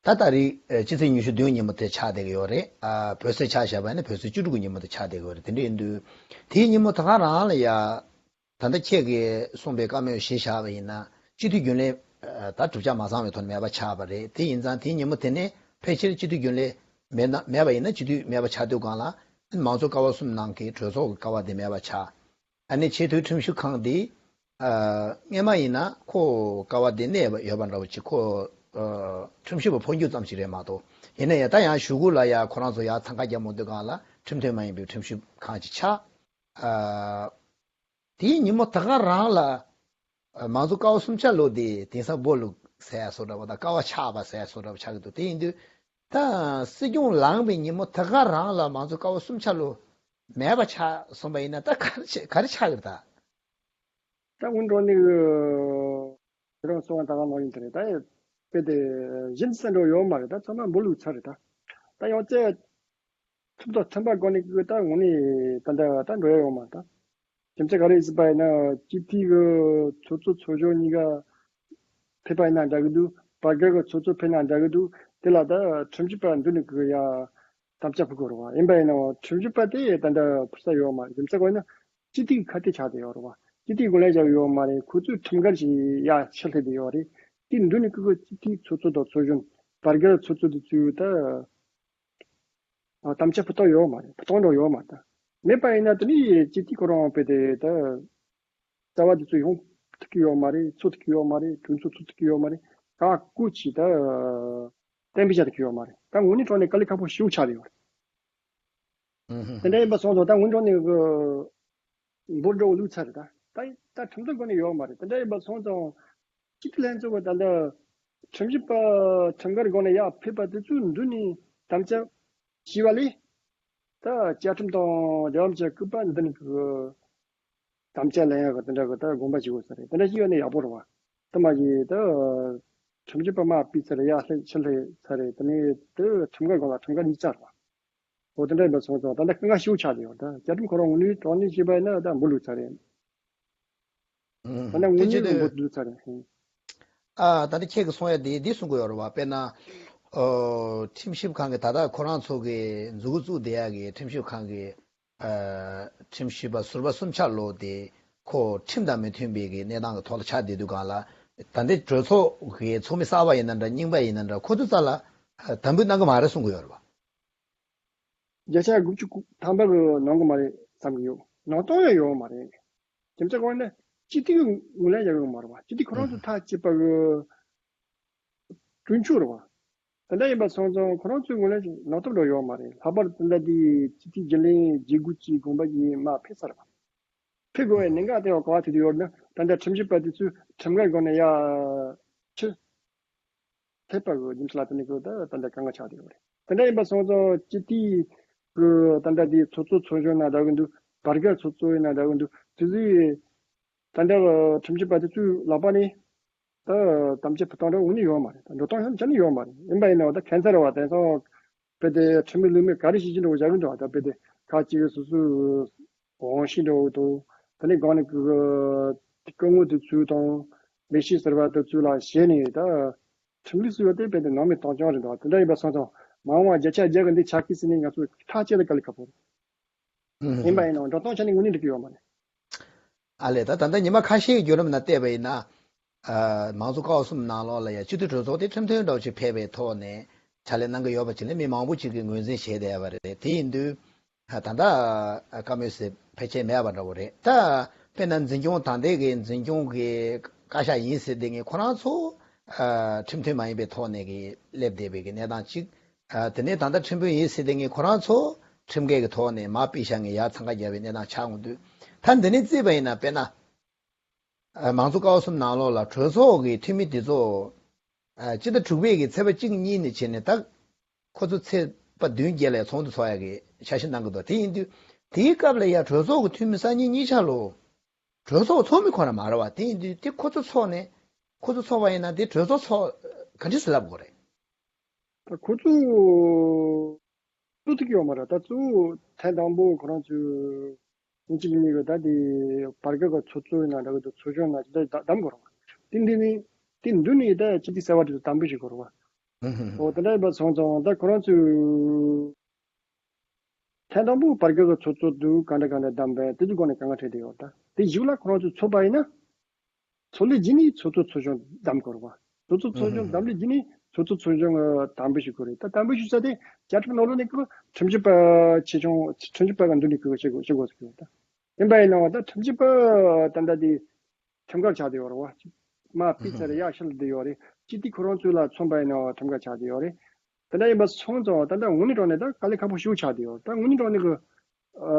ད་ད་རེས་ཨ་ཕྱི་ཚེས་ཉི་ཤུ་བདུན་ཉིན་མོ་དེ་ཆགས་བསྡད་ཀྱི་ཡོད་རེད། ཨ་བོད་ཟླ་ཆ་བཞག་པ་ཡིན་ན་བོད་ཟླ་བཅུ་དྲུག་གི་ཉིན་མོ་དེ་ཆགས་བསྡད་ཀྱི་ཡོད་རེད། དེ་འདྲ་ཡིན་དུས། དེའི་ཉིན་མོ་ད་ག་རང་ལ་ཡ། ད་ལྟ་ཁྱེད་ཀྱིས་གསུངས་པའི་བཀའ་མོལ་གཞི་བཞག་པ་ཡིན་ན་སྤྱི་འཐུས་རྒྱུན་ལས་ད་གྲུབ་ཆ་མ་ཚང་བའི་ཐོག་ནས་མེད་པ་ཆགས་པ་རེད། དེ་ཡིན་ཙང་དེའི་ཉིན་མོ་དེ་ནས་ཕལ་ཆེར་སྤྱི་འཐུས་རྒྱུན་ལས་མེད་ན་མེད་པ་ཡིན་ན་སྤྱི་འཐུས་མེད་པ་ཆགས་དུས་སྒང་ལ་མང་གཙོ་ཀ་བ་གསུམ་ནང་གི་གྲོས་ཚོགས་ཀྱི་ཀ་བ་དེ་མེད་པ་ཆགས། ཨ་ནི་ཆེས་མཐོའི་ཁྲིམས་ཞིབ་ཁང་དེ་སྔོན་མ་ཡིན་ན་ཁོ་ཀ་བ་དེ་གནས་ཡོད་པ་འདྲ་བོ་ཅིག་ཁོ་ཁྲིམས་ཞིབ་པ་འཕོ་འགྱུར་ཙམ་ཞིག་རེད་མ་གཏོགས། ཡིན་ན་ཡང་ད་ཡང་གཞུག་གུ་ལ་ཡང་ཁོ་རང་ཚོ་ཡང་འཚང་ཁ་རྒྱག་མི་འདུག་སྒང་ལ། ཁྲིམས་མཐུན་མ་ཡིན་པའི་ཁྲིམས་ཞིབ་ཁང་ཅིག་ཆགས། ཨ། དེའི་ཉིན་མོ་ད་ག་རང་ལ། ཨ། མང་གཙོ་ཀ་བ་གསུམ་ཆ་ལོ་དེ་དེང་སང་སྦོ་ལུག་ཟེར་ཡ་བཟོ་འདྲ་བ་དང་ཀ་བ་ཆག་པ་ཟེར་ཡ་བཟོ་འདྲ་བ་ཆགས་ཀྱི་འདུག་དེ་ཡིན་དུས། ད་སྲིད་སྐྱོང་ལངས་པའི་ཉིན་མོ་ད་ག་རང་ལ་མང་གཙོ་ཀ་བ་གསུམ་ཆ་ལོ་མེད་པ་ཆགས་སོང་པ་ཡིན་ན་ད་ག་རེ་ཆགས་ག་རེ་ཆགས་ཀྱི་རེད་ད། ད་སྔོན་འགྲོ་ནས་ཁྱེད་རང་གསུང་བ་ད་ག་ནང་བཞིན་དེ་རེད་ད། དཔེ་དེ་གཞི་འཛིན་འགྲོ་ཡོད་མ་རེད། ད་ཚང་མ་འབུ་ལུག་ཚར་རེད་ད། ད་ཡང་བཙལ་ཐུབ་དང་ཐུབ་པ་སྒོ་ནས་ཀྱི་ད་དངོས་གནས་ད་ད་ད་འགྲོ་ཡ་ཡོད་མ་རེད་ད། རྒྱུ་མཚན་ག་རེ་ཡིན་ཟེར་བ་ཡིན་ན་སྤྱི་འཐུས་ཀྱི་ཚོགས་གཙོ་ཚོགས་གཞོན་གཉིས་ཀ་ཕེབས་པ་ཡིན་ན་འདྲ་གི་འདུག་བར་བརྒལ་གྱི་ཚོགས་གཙོ་ཕེབས་ན་འདྲ་གི་འདུག་དེ་ལ་ད་ཁྲིམས་ཞིབ་པ་འདུག་ནས་ཀྱི་ཡ་དམ་བཅའ་ཕུལ་དགོས་རེད་བ། ཡིན་པ་ཡིན་ནའང་ཁྲིམས་ཞིབ་པ་དེ་ད་ལྟ་ཕུལ་ས་ཡོད་མ་རེད། རྒྱུ་མཚན་ག་ཡིན་ན་སྤྱི་འཐུས་ཁ་གཏད་ཆགས་བསྡད་ཡོད་རེད་བ། སྤྱི་འཐུས་དགོངས་ལན་རྒྱག་ཡོད་མ་རེད། ཁོ་ཚོས་ཁྲིམས་འགལ་ཞིག་ཡ་ཕྱིར་སླེབས་བསྡད་ཡོད་རེད། དེ་འདུག་ནས་ཀྱི་སྤྱི་འཐུས་ཚོགས་གཙོ་དང་ཚོགས་གཞོན་བར་བརྒལ་ཚོགས་གཙོ་དེ་ཚོས་ད་དམ་བཅའ་ཕུལ་ཐབས་ཡོད་མ་རེད། ཕུལ་ཐབས་འགྲོ་ཡོད་མ་རེད། མེད་པ་ཡིན་ན་དེ་ནི་སྤྱི་འཐུས་ཁོ་རང་དཔེ་དེ་ད་རྩ་བ་དེ་ཚོ་ཡོང་ཐུབ་ཀྱི་ཡོད་མ་རེད། ཚོགས་ཐུབ་ཀྱི་ཡོད་མ་རེད། གྲོས་ཚོགས་ཚོགས་ཐུབ་ཀྱི་ཡོད་མ་རེད། ག་སྐུ་ཅི་ད་གཏན་འབེབས་བྱ་ཐུབ་ཀྱི་ཡོད་མ་རེད། ད་དངོས་གནས་དྲང་གནས་དཀའ་ལས་ཁག་པོ་ཞེ་པོ་ཆགས་བསྡད་ཡོད་རེད། ཨུ་ཧུ། དེ་འདྲ་ཡིན་པ་སོང་ཙང་ད་སྔོན་འགྲོ་ནས་གི་འབོར་འགྲོ་བ་ལུགས་ཚར་རེད་ད། ད་ད་ཁྲིམས་མཐུན་སྒོ་ནས་ཡོད་མ་རེད། དེ་འདྲ་ཡིན་པ་སོང་ཙང་སྤྱི་འཐུས་ལྷན་ཚོགས་ཀྱི་ད་ལྟ་ཁྲིམས་ཞིབ་པ་ཁྲིམས་འགལ་སྒོ་ནས་ཡར་ཕེབས་པ་དེ་ཚོའི་མདུན་ནས་དམ་བཅའ་བྱས་པ་ལས། ད་བཅའ་ཁྲིམས་དང་འབྲེལ་བ་བྱས་སྐུད་པ་འདི་ནས་གི་དམ་བཅའ་ལེན་ཡག་གི་དེ་འདྲ་གི་ད་དགོངས་པ་བཞེས་དགོས་ས་རེད། དེ་འདྲ་ཞིག་ཡོད་ན་ཡག་པོ་རེད་བ། དེ་མ་གཞི་ད་ཁྲིམས་ཞིབ་པ་མར་ཕུད་ཚར་རེད། ཡར་སླེབས་ཕྱིར་སླེབས་ཚར་རེད། དེ་ནས་ད་ཁྲིམས་འགལ་སྒང་ལ་ཁྲིམས་འགལ་གཉིས་ཆ་རེད་བ། འོ་དེ་འདྲ་ཡིན་པ་སོང་ཙང་ད་ལྟ་དཀའ་ངལ་ཞེ་པོ་ཆགས་བསྡད་ཡོད། ད་བཅའ་ཁྲིམས་ཁོ་རང་དངོས་གནས་དྲང་གནས་བྱས་པ་ཡིན་ན་ད་འབུ་ལུག་ཚར་རེད། ད་ལྟ་དངོས་གནས་ཀྱི་འབུ་ལུག་ཚར་རེད། ཨ། ད་ལྟ་ཁྱེད་ཀྱིས་གསུང་ཡ་དེ་འདི་གསུང་གི་ཡོད་རེད་བ། དཔེར་ན། ཨོ། ཁྲིམས་ཞིབ་ཁང་གི་ད་ལྟ་ཁོ་རང་ཚོ་གི་འཛུགས་བཙུགས་བསྡད་ཡ་གི་ཁྲིམས་ཞིབ་ཁང་གི། ཨ། ཁྲིམས་ཞིབ་པ་ཟུར་པ་གསུམ་ཆ་ལོ་དེ་ཁོ་ཁྲིམས་དང་མི་མཐུན་པའི་གི་གནས་སྟངས་ཀྱི་ཐོག་ལ་ཆགས་བསྡད་དུས་སྒང་ལ། ད་ལྟའི་གྲོས་ཚོགས་ཀྱི་ཚོགས་མི་གསར་པ་ཡིན་ན་འདྲ། རྙིང་པ་ཡིན་ན་འདྲ། ཁོ་ཚོ་རྩ་ལ་དམ་འབུལ་གནང་གི་མ་རེད་གསུང་གི་ཡོད་རེད་བ། བརྒྱ་ཆ་དགུ་བཅུ་ཐམ་པ་གི་གནང་གི་མ་རེད་བསམ་གི་ཡོད། གནང་སྟངས་ཡང་ཡོད་མ་རེད། རྒྱུ་མཚན་གང་ཡིན་ན་སྤྱི་འཐུས་ཀྱིས་ངོས་ལེན་རྒྱག་གི་ཡོད་མ་རེད་བ། སྤྱི་འཐུས་ཁོ་རང་ཚོ་ཐག་བཅད་པ་གི་གྲོས་ཆོད་རེད་བ། དེ་འདྲ་ཡིན་པ་སོང་ཙང་ཁོ་རང་ཚོས་ངོས་ལེན་ཞིག་གནང་ཐབས་འགྲོ་ཡོད་མ་རེད། ལྷག་པར་དེ་འདྲ་དེ་སྤྱི་འཐུས་རྒྱུན་ལས་བརྗེ་སྒོ་ཅིག་དགོངས་པ་ཡིས་མར་ཕེབས་ཚར་བ། ཕེབས་དགོས་པའི་གནད་འགག་དེ་བ་ག་བ་དེ་དུ་ཡོད་ན་ད་ལྟ་ཁྲིམས་ཞིབ་པ་དེ་ཚོས་ཁྲིམས་འགལ་སྒོ་ནས་ཡ་ཕྱིར་ཕེབས་པ་གི་རྒྱུ་མཚན་ལ་བརྟེན་ནས་ཀྱི་ད་ད་ལྟ་དཀའ་ངལ་ཆགས་བསྡད་ཡོད་རེད། དེ་འདྲ་ཡིན་པ་སོང་ཙང་སྤྱི་འཐུས་ཀྱི་ད་ལྟ་དེ་ཚོགས་གཙོ་ཚོགས་གཞོན་ན་འདྲ་གི་འདུག་བར་བརྒལ་ཚོགས་གཙོ་ཡིན་ན་འདྲ་གི་འདུག་དེ་ཚོས་ད་ལྟ་ཁྲིམས་ཞིབ་པ་དེ་ཚོའི་ལག་པ་ནས་ད་དམ་བཅའ་ཕུལ་སྟངས་འདྲ་འོང་ནི་ཡོད་མ་རེད། འགྲོ་སྟངས་ཡང་ཅང་ནི་ཡོད་མ་རེད། ཡིན་པ་ཡིན་ནའང་ད་ཁྱད་མཚར་བ་དེང་སང་དཔེ་དེ་ཁྲིམས་མེད་ལུགས་མེད་ག་རེ་བྱེད་ཀྱི་འདུག་བཞག་གི་འདུག་ད་དཔེ་དེ་ཁ་ཅིག་སོ་སོའི་དབང་ཤེད་འདྲ་བོ་དང་། དེ་ནས་སྒང་ནས་ཀྱི་སྐུ་ངོ་དེ་ཚོ་དང་ལས་བྱེད་ཟུར་པ་དེ་ཚོ་ལ་ཞེད་ནས་ད་ཁྲིམས་ལུགས་སུ་ཡོད་དེ་དཔེ་དེ་ནང་མི་གཏོང་རྐྱང་རེད་འདུག་དེ་འདྲ་ཡིན་པ་སོང་ཙང་མ་འོངས་པ་བརྒྱ་ཆ་བརྒྱ་གི་འདི་ཆགས་ཀྱི་ཟེར་ནས་ང་ཚོ་ཐག་བཅད་ལ་དཀའ་ལས་ཁག་པོ་རེད། ཡིན་པ་ཡིན་ནའང་འགྲོ་སྟངས་ཆ་ནས་དངོས་གནས་འགྲིག་གི་ཡོད་མ་རེད། ཨ་ལས། ད་ད་ལྟ་ཉི་མ་ཁ་ཤས་ཀྱི་བརྒྱུད་རིམ་ནང་བལྟས་པ་ཡིན་ན། ཨ། མང་གཙོ་ཀ་བ་གསུམ་ནང་ལོགས་ལ་ཡང་སྤྱི་འཐུས་གྲོས་ཚོགས་དེ་ཁྲིམས་མཐུན་འདྲ་བོ་ཅིག་ཕེབས་པའི་ཐོག་ནས་ཕྱག་ལས་གནང་གི་ཡོད་པ་ཅིག་ལ་མི་མང་པོ་ཅིག་གིས་ངོས་འཛིན་བྱས་བསྡད་པ་རེད། དེ་ཡིན་དུས་ད་ལྟ་བཀའ་མོལ་ཟེར་ཕལ་ཆེར་མེད་པ་འདྲ་བོ་རེད། ད་དཔེར་ན་འཛིན་སྐྱོང་ད་ལྟའི་གི་འཛིན་སྐྱོང་གི་བཀའ་ཤག་ཡིན་ཟེར་བསྡད་མཁན་ཁོ་རང་ཚོ། ཨ། ཁྲིམས་མཐུན་མ་ཡིན་པའི་ཐོག་ནས་གི་སླེབས་བསྡད་པའི་གི་གནས་སྟངས་གཅིག་ཨ། དེ་ནས་ད་ལྟ་ཁྲིམས་དཔོན་ཡིན་ཟེར་བསྡད་མཁན་ཁོ་རང་ཚོ་ཁྲིམས་འགལ་གྱི་ཐོག་ནས་མར་ཕུད་བཞག་མཁན་ཡར་འཚང་ཁ་རྒྱག་པའི་གནས་སྟངས་ཆགས་འོང་དུས། ད་འདི་ནས་བརྩིས་པ་ཡིན་ན་དཔེར་ན། ཨ། མང་གཙོ་ཀ་བ་གསུམ་ནང་ལོགས་ལ་གྲོས་ཚོགས་ཀྱི་འཐུས་མི་དེ་ཚོ། ཨ། སྤྱི་ཟླ་དྲུག་པའི་གི་ཚེས་པ་གཅིག་གཉིས་ནས་བྱས་ནས་ད་ཁོ་ཚོ་ཚེས་པ་བདུན་བརྒྱད་ལ་ཚོགས་འདུ་ཚོགས་ཡག་གི་འཆར་གཞི་གནང་གི་འདུག་དེ་ཡིན་དུས་དེའི་སྐབས་ལ་ཡ་གྲོས་ཚོགས་ཀྱི་འཐུས་མི་སང་ཉིན་གཉིས་ཆ་ལོ། གྲོས་ཚོགས་ཚོགས་མི་ཁོ་རང་མ་རེད་བ། དེ་ཡིན་དུས་དེ་ཁོ་ཚོ་ཚོགས་ནས་ཁོ་ཚོ་ཚོགས་པ་ཡིན་ན་དེ་གྲོས་ཚོགས་ཚོགས་ག་འདྲ་སེ་ལབ་དགོས་རེད། ད་ཁོ་ཚོ་གཙོ་ཐིག་ཡོད་མ་རེད། ད་གཙོ་བོ་ཐེངས་དང་པོ་ཁོ་རང་ཚོས་ཉིན་གཅིག་གཉིས་ཀྱི་ད་དེ་བར་བརྒལ་གྱི་ཚོགས་གཙོ་ཡིན་ན་འདྲ་གི་འདུག་ཚོགས་གཞོན་ན་ཅི་ད་གདམ་དགོས་རེད་བ། དེ་འདི་ནི་དེ་འདི་ནི་ད་སྤྱི་འཐུས་གསར་པ་དེ་ཚོ་དམ་འབུལ་ཞིག་དགོས་རེད་བ། ཨོ་དེ་འདྲ་ཡིན་པ་སོང་ཙང་ད་ཁོ་རང་ཚོས་ཐེངས་དང་པོ་བར་བརྒལ་གྱི་ཚོགས་གཙོ་དུ་ག་འདྲ་ག་འདྲ་བདམས་པས་དེ་ཚོའི་སྒོ་ནས་དཀའ་ངལ་འཕྲད་བསྡད་ཡོད། ད་དེ་གཞུག་ལ་ཁོ་རང་ཚོ་ཚོགས་པ་ཡིན་ན། ཚོགས་ལས་རྗེས་ནས་ཚོགས་གཙོ་ཚོགས་གཞོན་བདམས་དགོས་རེད་བ། ཚོགས་གཙོ་ཚོགས་གཞོན་བདམས་ལས་རྗེས་ནས་ཚོགས་གཙོ་ཚོགས་གཞོན་གྱི་དམ་འབུལ་ཞུ་དགོས་རེད། ད་དམ་འབུལ་ཞུ་ས་དེ་བཅའ་ཁྲིམས་ནང་ལོགས་ནས་ཀྱི་ཁྲིམས་ཞིབ་པ་ཆེ་ཆུང་ཁྲིམས་ཞིབ་པ་གི་མདུན་ནས་ཀྱི་བྱེད་དགོས་བྱེད་དགོས་ཟེར་གྱི་ཡོད། ད་ཡིན་པ་ཡིན་ནའང་ད་ཁྲིམས་ཞིབ་པ་ད་ལྟ་དེ་ཁྲིམས་འགལ་ཆགས་བསྡད་ཡོད་རེད་བ། མར་ཕུད་ཚར་ཡར་ཕྱིན་བསྡད་ཡོད་རེད། སྤྱི་འཐུས་ཁོ་རང་ཚོ་ལ་མཚོན་པ་ཡིན་ནའང་ཁྲིམས་འགལ་ཆགས་བསྡད་ཡོད་རེད། དེ་འདྲ་ཡིན་པ་སོང་ཙང་ད་ལྟ་དངོས་གནས་དྲང་གནས་ད་དཀའ་ལས་ཁག་པོ་ཞིག་ཆགས་བསྡད་ཡོད། ད་དངོས་གནས་དྲང་གནས་ཀྱི་ཨ་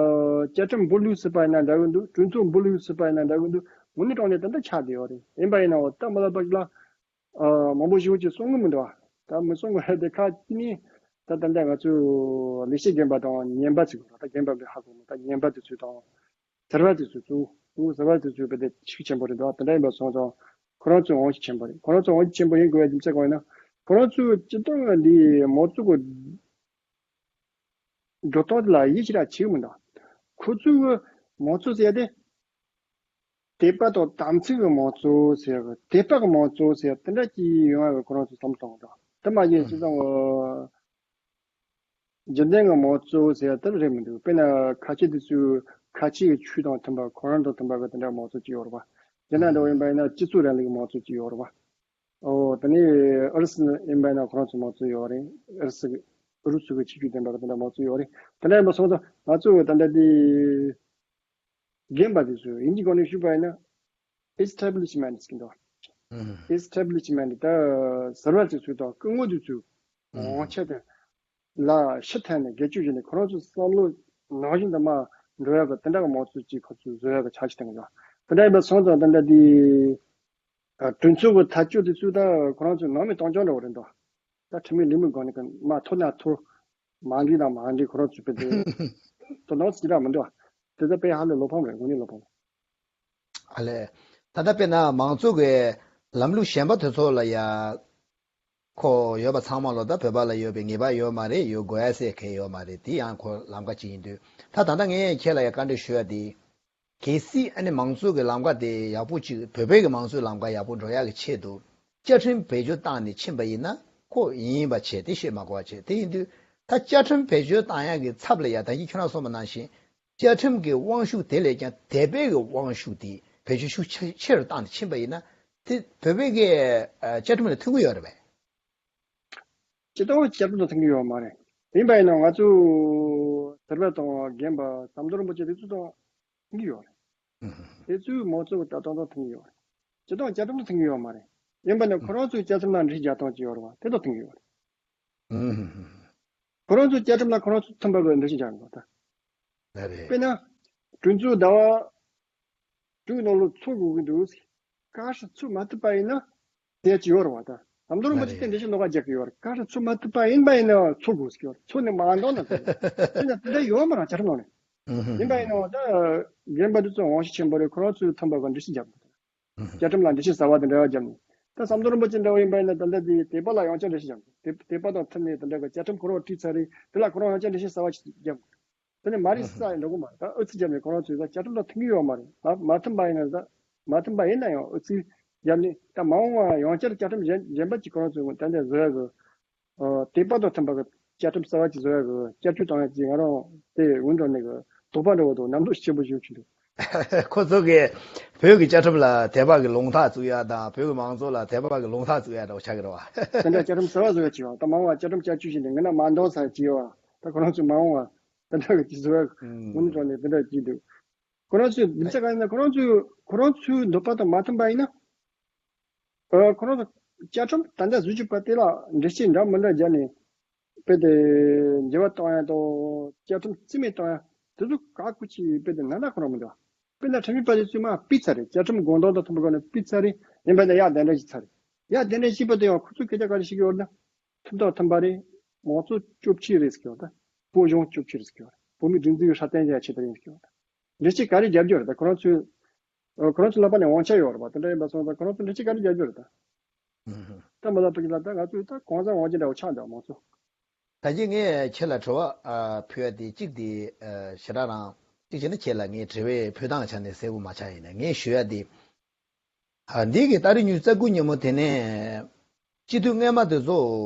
བཅའ་ཁྲིམས་འབུལ་ལུགས་སྲིད་པ་ཡིན་ན་འདྲ་གི་འདུག་གྲོས་ཚོགས་འབུལ་ལུགས་སྲིད་པ་ཡིན་ན་འདྲ་གི་འདུག་དངོས་གནས་དྲང་གནས་ད་ལྟ་ཆགས་བསྡད་ཡོད་རེད། ཡིན་པ་ཡིན་ནའང་ད་མ་ལབ་པ་ཞིག་ལ་ཨ་མང་པོ་ཞིག་གིས་གསུང་གི་མི་འདུག་ད་མི་གསུང་གི་རེད་དེ། ཁ་ཅིག་ནི་ད་ད་ལྟ་ང་ཚོས་ལས་བྱེད་རྒན་པ་དང་ཉན་པ་ཚོས་ད་རྒན་པ་མི་ཧ་གོ་མི་ད་ཉན་པ་དེ་ཚོས་དང་། ཟུར་པ་དེ་ཚོས་གཙོ་བོ་ཟུར་པ་དེ་ཚོས་དཔེ་དེ་ཤུགས་ཆེན་པོ་རེད་འདུག་དེ་འདྲ་ཡིན་པ་སོང་ཙང་ཁོ་རང་ཚོའི་དབང་ཤུགས་ཆེན་པོ་རེད། ཁོ་རང་ཚོའི་དབང་ཤུགས་ཆེན་པོ་ཡིན་དགོས་པའི་རྒྱུ་མཚན་གང་ཡིན་ན། ཁོ་རང་ཚོའི་སྤྱི་བཏང་འདི་མང་གཙོ་གི་འགྲོ་སྟངས་དེ་ལ་ཡིད་ཆེས་ར་བྱེད་ཀྱི་མི་འདུག་ཁོ་ཚོའི་མང་གཙོ་ཟེར་ཡ་དེ་དད་པ་དང་དམ་ཚིག་གི་མང་གཙོ་ཟེར་ཡ་གི་དད་པ་གི་མང་གཙོ་ཟེར་ཡ་དེ་འདྲ་ཅིག་ཡོང་ཡ་གི་ཁོ་རང་ཚོས་བསམ་བློ་གཏོང་གི་འདུག་དེ་མ་ཡིན་སྤྱི་བཏང་གི་རྒྱུན་ལྡན་གྱི་མང་གཙོ་ཟེར་ཡ་དེ་རེད་མི་འདུག་དཔེར་ན་ཁ་ཆེ་དེ་ཚོས་ཁ་ཆེ་གི་ཆོས་དང་མཐུན་པ་ཁོ་རང་དང་མཐུན་པ་གི་དེ་འདྲ་མང་གཙོ་ཅིག་ཡོད་རེད་པ། རྒྱ་ནག་འདྲ་བོ་ཡིན་པ་ཡིན་ན་སྤྱི་ཚོགས་རིང་ལུགས་ཀྱི་མང་གཙོ་ཅིག་ཡོད་རེད་པ། ཨོ་དེ་ནས་ཨུ་རུ་སུ་ཡིན་པ་ཡིན་ན་ཁོ་རང་ཚོའི་མང་གཙོ་ཡོད་རེད། ཨུ་རུ་སུ་གི་ཨུ་རུ་སུ་གི་ཆོས་བརྒྱུད་ལྡན་པ་གི་དེ་འདྲ་མང་གཙོ་ཡོད་རེད། དེ་འདྲ་ཡིན་པ་སོང་ཙང་ང་ཚོས་ད་ལྟ་དེ་རྒན་པ་དེ་ཚོས་དབྱིན་ཇིའི་སྒང་ནས་ཞུས་པ་ཡིན་ན་establishment་ཟེར་གྱི་འདུག་ཨུམ། establishment་ད་ཟུར་པ་དེ་ཚོས་དང་སྐུ་ངོ་དེ་ཚོས་ཨུམ། དབང་ཆ་དེ་ལ་ཕྱི་ཐད་ནས་སྒེར་གཅོད་བྱས་ནས་ཁོ་རང་ཚོའི་བསམ་བློ་ནང་བཞིན་དུ་མར་འགྲོ་ཡག་གི་དེ་འདྲ་གི་མང་གཙོ་ཅིག་ཁོ་ཚོས་བཟོ་ཡག་གི་འཆར་གཞི་བཏིང་གི་འདུག་དེ་འདྲ་ཡིན་པ་སོང་ཙང་ད་ལྟ་དེ་ཨ་གྲོས་ཚོགས་ཀྱི་ཐག་གཅོད་དེ་ཚོས་ད་ཁོ་རང་ཚོའི་ནང་མི་གཏོང་རྐྱང་འདྲ་བོ་རེད་འདུག་ད་ཁྲིམས་མིའི་ལས་མི་སྒང་ནས་ཀྱི་མར་འཐོར་ན་འཐོར། མར་འགྲིལ་ན་མར་འགྲིལ། ཁོ་རང་ཚོས་དཔེ་དེ་དོ་སྣང་ཅི་འདྲ་མི་འདུག་དེ་ཚོ་དཔེ་ཧ་ལས་བློ་ཕམ་རེད། དངོས་གནས་བློ་ཕམ། ཨ་ལས། ད་ལྟ་དཔེར་ན་མང་གཙོ་གི་ལམ་ལུགས་གཞན་པ་དེ་ཚོ་ལ་ཡ་ཁོ་ཡོད་པ་ཚང་མ་ལོ་ད་བོད་པ་ལ་ཡོད་པའི་ངེས་པ་ཡོད་མ་རེད། ཡོད་དགོས་ཡ་ཟེར་གལ་ཡོད་མ་རེད། དེ་ཡང་ཁོ་ལམ་ཁ་ཅིག་ཡིན་དུས་ད་ད་ལྟ་ངས་ཁྱེད་ལ་ཡ་བཀའ་འདྲི་ཞུ་ཡ་དེ། གལ་སྲིད་ཨ་ནི་མང་གཙོ་གི་ལམ་ཀ་དེ་ཡག་པོ་ཅིག་བོད་པའི་གི་མང་གཙོའི་ལམ་ཀ་ཡག་པོ་འགྲོ་ཡག་གི་ཆེད་དུ་བཅའ་ཁྲིམས་བེད་སྤྱོད་བཏང་ནས་ཕྱིན་པ་ཡིན་ན་ཁོ་ཡིན་པ་བྱས་དེ་བཤད་མ་དགོས་པ་བྱས། དེ་ཡིན་དུས་ད་བཅའ་ཁྲིམས་བེད་སྤྱོད་བཏང་ཡག་གི་ཚབ་ལ་ཡ་ད་གིན་ཁྱོད་རང་གསུངས་པ་ནང་བཞིན་བཅའ་ཁྲིམས་ཀྱི་དབང་ཤུགས་དེ་ལས་ཀྱང་དད་པའི་གི་དབང་ཤུགས་དེ་བེད་སྤྱོད་ཤུགས་ཆེ་ཆེ་རུ་བཏང་ནས་ཕྱིན་པ་ཡིན་ན་དེ་བོད་པའི་གི་ཨ་བཅའ་ཁྲིམས་ལ་མཐུན་གྱི་ཡོད་རེད་པས། སྤྱིར་བཏང་བཅའ་ཁྲིམས་དང་མཐུན་གྱི་ཡོད་མ་རེད། ཡིན་པ་ཡིན་ན་ང་ཚོ་ཟུར་པ་དང་རྒན་པ་ཟམ་གདོང་རིན་པོ་ཆེ་དེ་ཚོ་དང་མཐུན་གྱི་ཡོད་རེད། དེ་ཚོའི་མང་གཙོ་གི་ལྟ་སྟངས་དང་མཐུན་གྱི་ཡོད་རེད། སྤྱིར་བཏང་བཅའ་ཁྲིམས་དང་མཐུན་གྱི་ཡོད་མ་རེད། ཡིན་པ་ནི་ཁོ་རང་ཚོའི་བཅའ་ཁྲིམས་ལ་འགྲེལ་བཤད་རྒྱག་སྟངས་ཅིག་ཡོད་རེད་བ། དེ་དང་མཐུན་གྱི་ཡོད་རེད། ཁོ་རང་ཚོའི་བཅའ་ཁྲིམས་ལ་ཁོ་རང་ཚོ་མཐུན་པ་གི་འགྲེལ་བཤད་རྒྱག་དགོས་ད། ལགས་རེད། དཔེར་ན། གྲོས་ཚོགས་ཟླ་བ་དྲུག་ནང་ལོགས་ཚོགས་དགོས་ཀྱི་འདུག་བཀའ་ཤག་ཚོགས་མ་ཐུབ་པ་ཡིན་ན་དེ་ཅི་ཡོད་རེད་བ་ད། ཟམ་གདོང་རིན་པོ་ཆེ་དེ་འགྲེལ་བཤད་ནོར་བ་རྒྱག་གི་ཡོད་རེད། བཀའ་ཤག་ཚོགས་མ་ཐུབ་པ་ཡིན་པ་ཡིན་ན་ཚོགས་དགོས་ཟེར་གྱི་ཡོད་རེད། ཚོགས་ནས་མ་འདང་ན་ཚོགས་དེ་འདྲ་ཡོད་མ་རེད་བཅའ་ཁྲིམས་ནང་ནས། ཡིན་པ་ཡིན་ནའང་ད་རྒན་པ་འདི་ཚོ་དབང་ཤུགས་ཆེན་པོ་རེད། ཁོ་རང་ཚོས་མཐུན་པ་གི་འགྲེལ་བཤད་རྒྱབ་དགོས། བཅའ་ཁྲིམས་ལ་འགྲེལ་བཤད་གསར་བ་དེ་འདྲ་བ་བརྒྱབ་ནས། ད་ཟམ་གདོང་རིན་པོ་ཆེ་འདྲ་བོ་ཡིན་པ་ཡིན་ན་ད་ལྟ་དེ་དད་པ་ལ་ཡང་བསྐྱར་འགྲེལ་བཤད་བརྒྱབ་འདུག་དད་དད་པ་དང་མཐུན་ནས་དེ་འདྲ་གི་བཅའ་ཁྲིམས་ཁོ་རང་བྲིས་ཚར་རེད། དེ་ལ་ཁོ་རང་ཡང་བསྐྱར་འགྲེལ་བཤད་གསར་བ་ཞིག་བརྒྱབ་འདུག་དེ་ནས་མ་རེད་ཟེར་ས་ཡང་འགྲོ་གི་མ་རེད། ད་ཨུ་ཚུགས་བརྒྱབ་ནས་ཁོ་རང་ཚོས་ད་བཅའ་ཁྲིམས་དང་མཐུན་གྱི་ཡོད་མ་རེད། མ་མ་མཐུན་པ་ཡིན་ན་ད་མ་མཐུན་པ་ཡིན་ན་ཡང་ཨུ་ཚུགས་བརྒྱབ་ནས་ད་མ་འོངས་པ་ཡང་བསྐྱར་བཅའ་ཁྲིམས་གཞན་གཞན་པ་ཅིག་ཁོ་རང་ཚོས་ད་ལྟ་བཟོ་ཡ་གི་ཨ་དད་པ་དང་མཐུན་པ་གི་བཅའ་ཁྲིམས་གསར་བ་ཅིག་བཟོ་ཡ་གི་བསྐྱར་བཅོས་གཏོང་ཡ་ཅིག་ང་རང་དེ་འུན་འགྲོ་ནས་གི་དོགས་པ་འདྲ་བོ་དང་རྣམ་རྟོག་ཆེན་པོ་ཞིག་བྱུང་འདུག་ཁོ་ཚོ་གིས་བོད་ཀྱི་བཅའ་ཁྲིམས་ལ་དད་པ་གི་རླུང་རྟ་བཙུགས་ཡ་དང་བོད་ཀྱི་མང་གཙོ་ལ་དད་པ་གི་རླུང་རྟ་བཙུགས་ཡ་འདྲ་བོ་ཆགས་ཀྱི་རེད་བ། དེ་འདྲ་བཅའ་ཁྲིམས་གསར་བ་བཟོ་ཡ་ཅིག་ཡང་ད་མང་བ་བཅའ་ཁྲིམས་བསྐྱར་བཅོས་བྱས་ནས་ངས་ན་མ་འདང་ས་ཅིག་ཡོད་བ། ད་ཁོ་རང་ཚོས་མ་འོངས་བ་དེ་འདྲ་གི་ཅིག་བཟོ་ཡ་ཨུམ། འུན་འགྲོ་ནས་དེ་འདྲ་ཅིག་འདུག་ཁོ་རང་ཚོས་རྒྱུ་མཚན་གང་ཡིན་ན་ཁོ་རང་ཚོས་ཁོ་རང་ཚོའི་འདོད་པ་དང་མ་མཐུན་པ་ཡིན་ན། ཨ་ཁོ་རང་ཚོ་བཅའ་ཁྲིམས་ད་ལྟ་བཟོ་བཅུག་པ་དེ་ལ་འགྲེལ་བཤད་འདྲ་མི་འདྲ་བརྒྱབ་ནས་དཔེ་དེ་འགྱུར་བ་གཏོང་ཡ་དང་བཅའ་ཁྲིམས་རྩིས་མེད་གཏོང་ཡ་དེ་ཚོ་ག་གུ་ཅིག་དཔེ་དེ་ན་ན་ཁོ་རང་མི་འདུག་དཔེར་ན་ཁྲིམས་ཞིབ་པ་དེ་ཚོས་མར་ཕུད་ཚར་རེད། བཅའ་ཁྲིམས་དགོངས་དོན་དང་མཐུན་པའི་སྒོ་ནས་ཕུད་ཚར་རེད། ཡིན་པ་ཡིན་ན་ཡར་གདན་འདྲེན་ཞིག་ཚར་རེད། ཡར་གདན་འདྲེན་ཞིག་པ་དེ་ཡང་ཁོ་ཚོས་སྐད་ཆ་ག་རེ་བཤད་ཀྱི་ཡོད་ན། ཐུབ་དང་མཐུན་པ་རེད། མང་གཙོ་སྐྱོབ་ཆེད་རེད་ཟེར་གྱི་ཡོད་ད། བོད་གཞུང་སྐྱོབ་ཆེད་རེད་ཟེར་གྱི་ཡོད་ད། བོད་མིའི་སྒྲིག་འཛུགས་སྲ་བརྟན་བྱེད་ཆེད་དུ་ཡིན་ཟེར་གྱི་ཡོད་ད། འགྲེལ་བཤད་ག་རེ་རྒྱབ་རྒྱུ་རེད་ད། ཁོ་རང་ཚོས་ཨ་ཁོ་རང་ཚོའི་ལག་པ་ནས་དབང་ཆ་ཡོད་རེད་པ། དེ་འདྲ་ཡིན་པ་སོང་ཙང་ཁོ་རང་ཚོས་འགྲེལ་བཤད་ག་རེ་རྒྱབ་རྒྱུ་རེད་ད། ཨུ་ཧུ། ད་མ་ལ་ཕ་གི་ལ་ད་ང་ཚོས་ད་གང་ཟག་དབང་ཆ་འདྲ་བོ་ཆགས་འདུག་མང་གཙོ། ད་གིན་ངས་ཁྱེད་ལ་དྲི་བ་ཨ་ཕུལ་ཡ་དེ་གཅིག་དེ་ཨ་ཞེ་དྲག་རང་གཅིག་བྱས་ན་ཁྱེད་ལ་ངས་དྲི་བའི་ཕུལ་སྟངས་ཆ་ནས་གསལ་པོ་མ་ཆགས་ཡིན་ན་ངས་ཞུ་ཡ་དེ། ཨ་འདི་གི་ཏ་རིག་ཉི་ཤུ་རྩ་དགུ་ཉིན་མོ་དེ་ནས་སྤྱི་འཐུས་སྔོན་མ་དེ་ཚོ་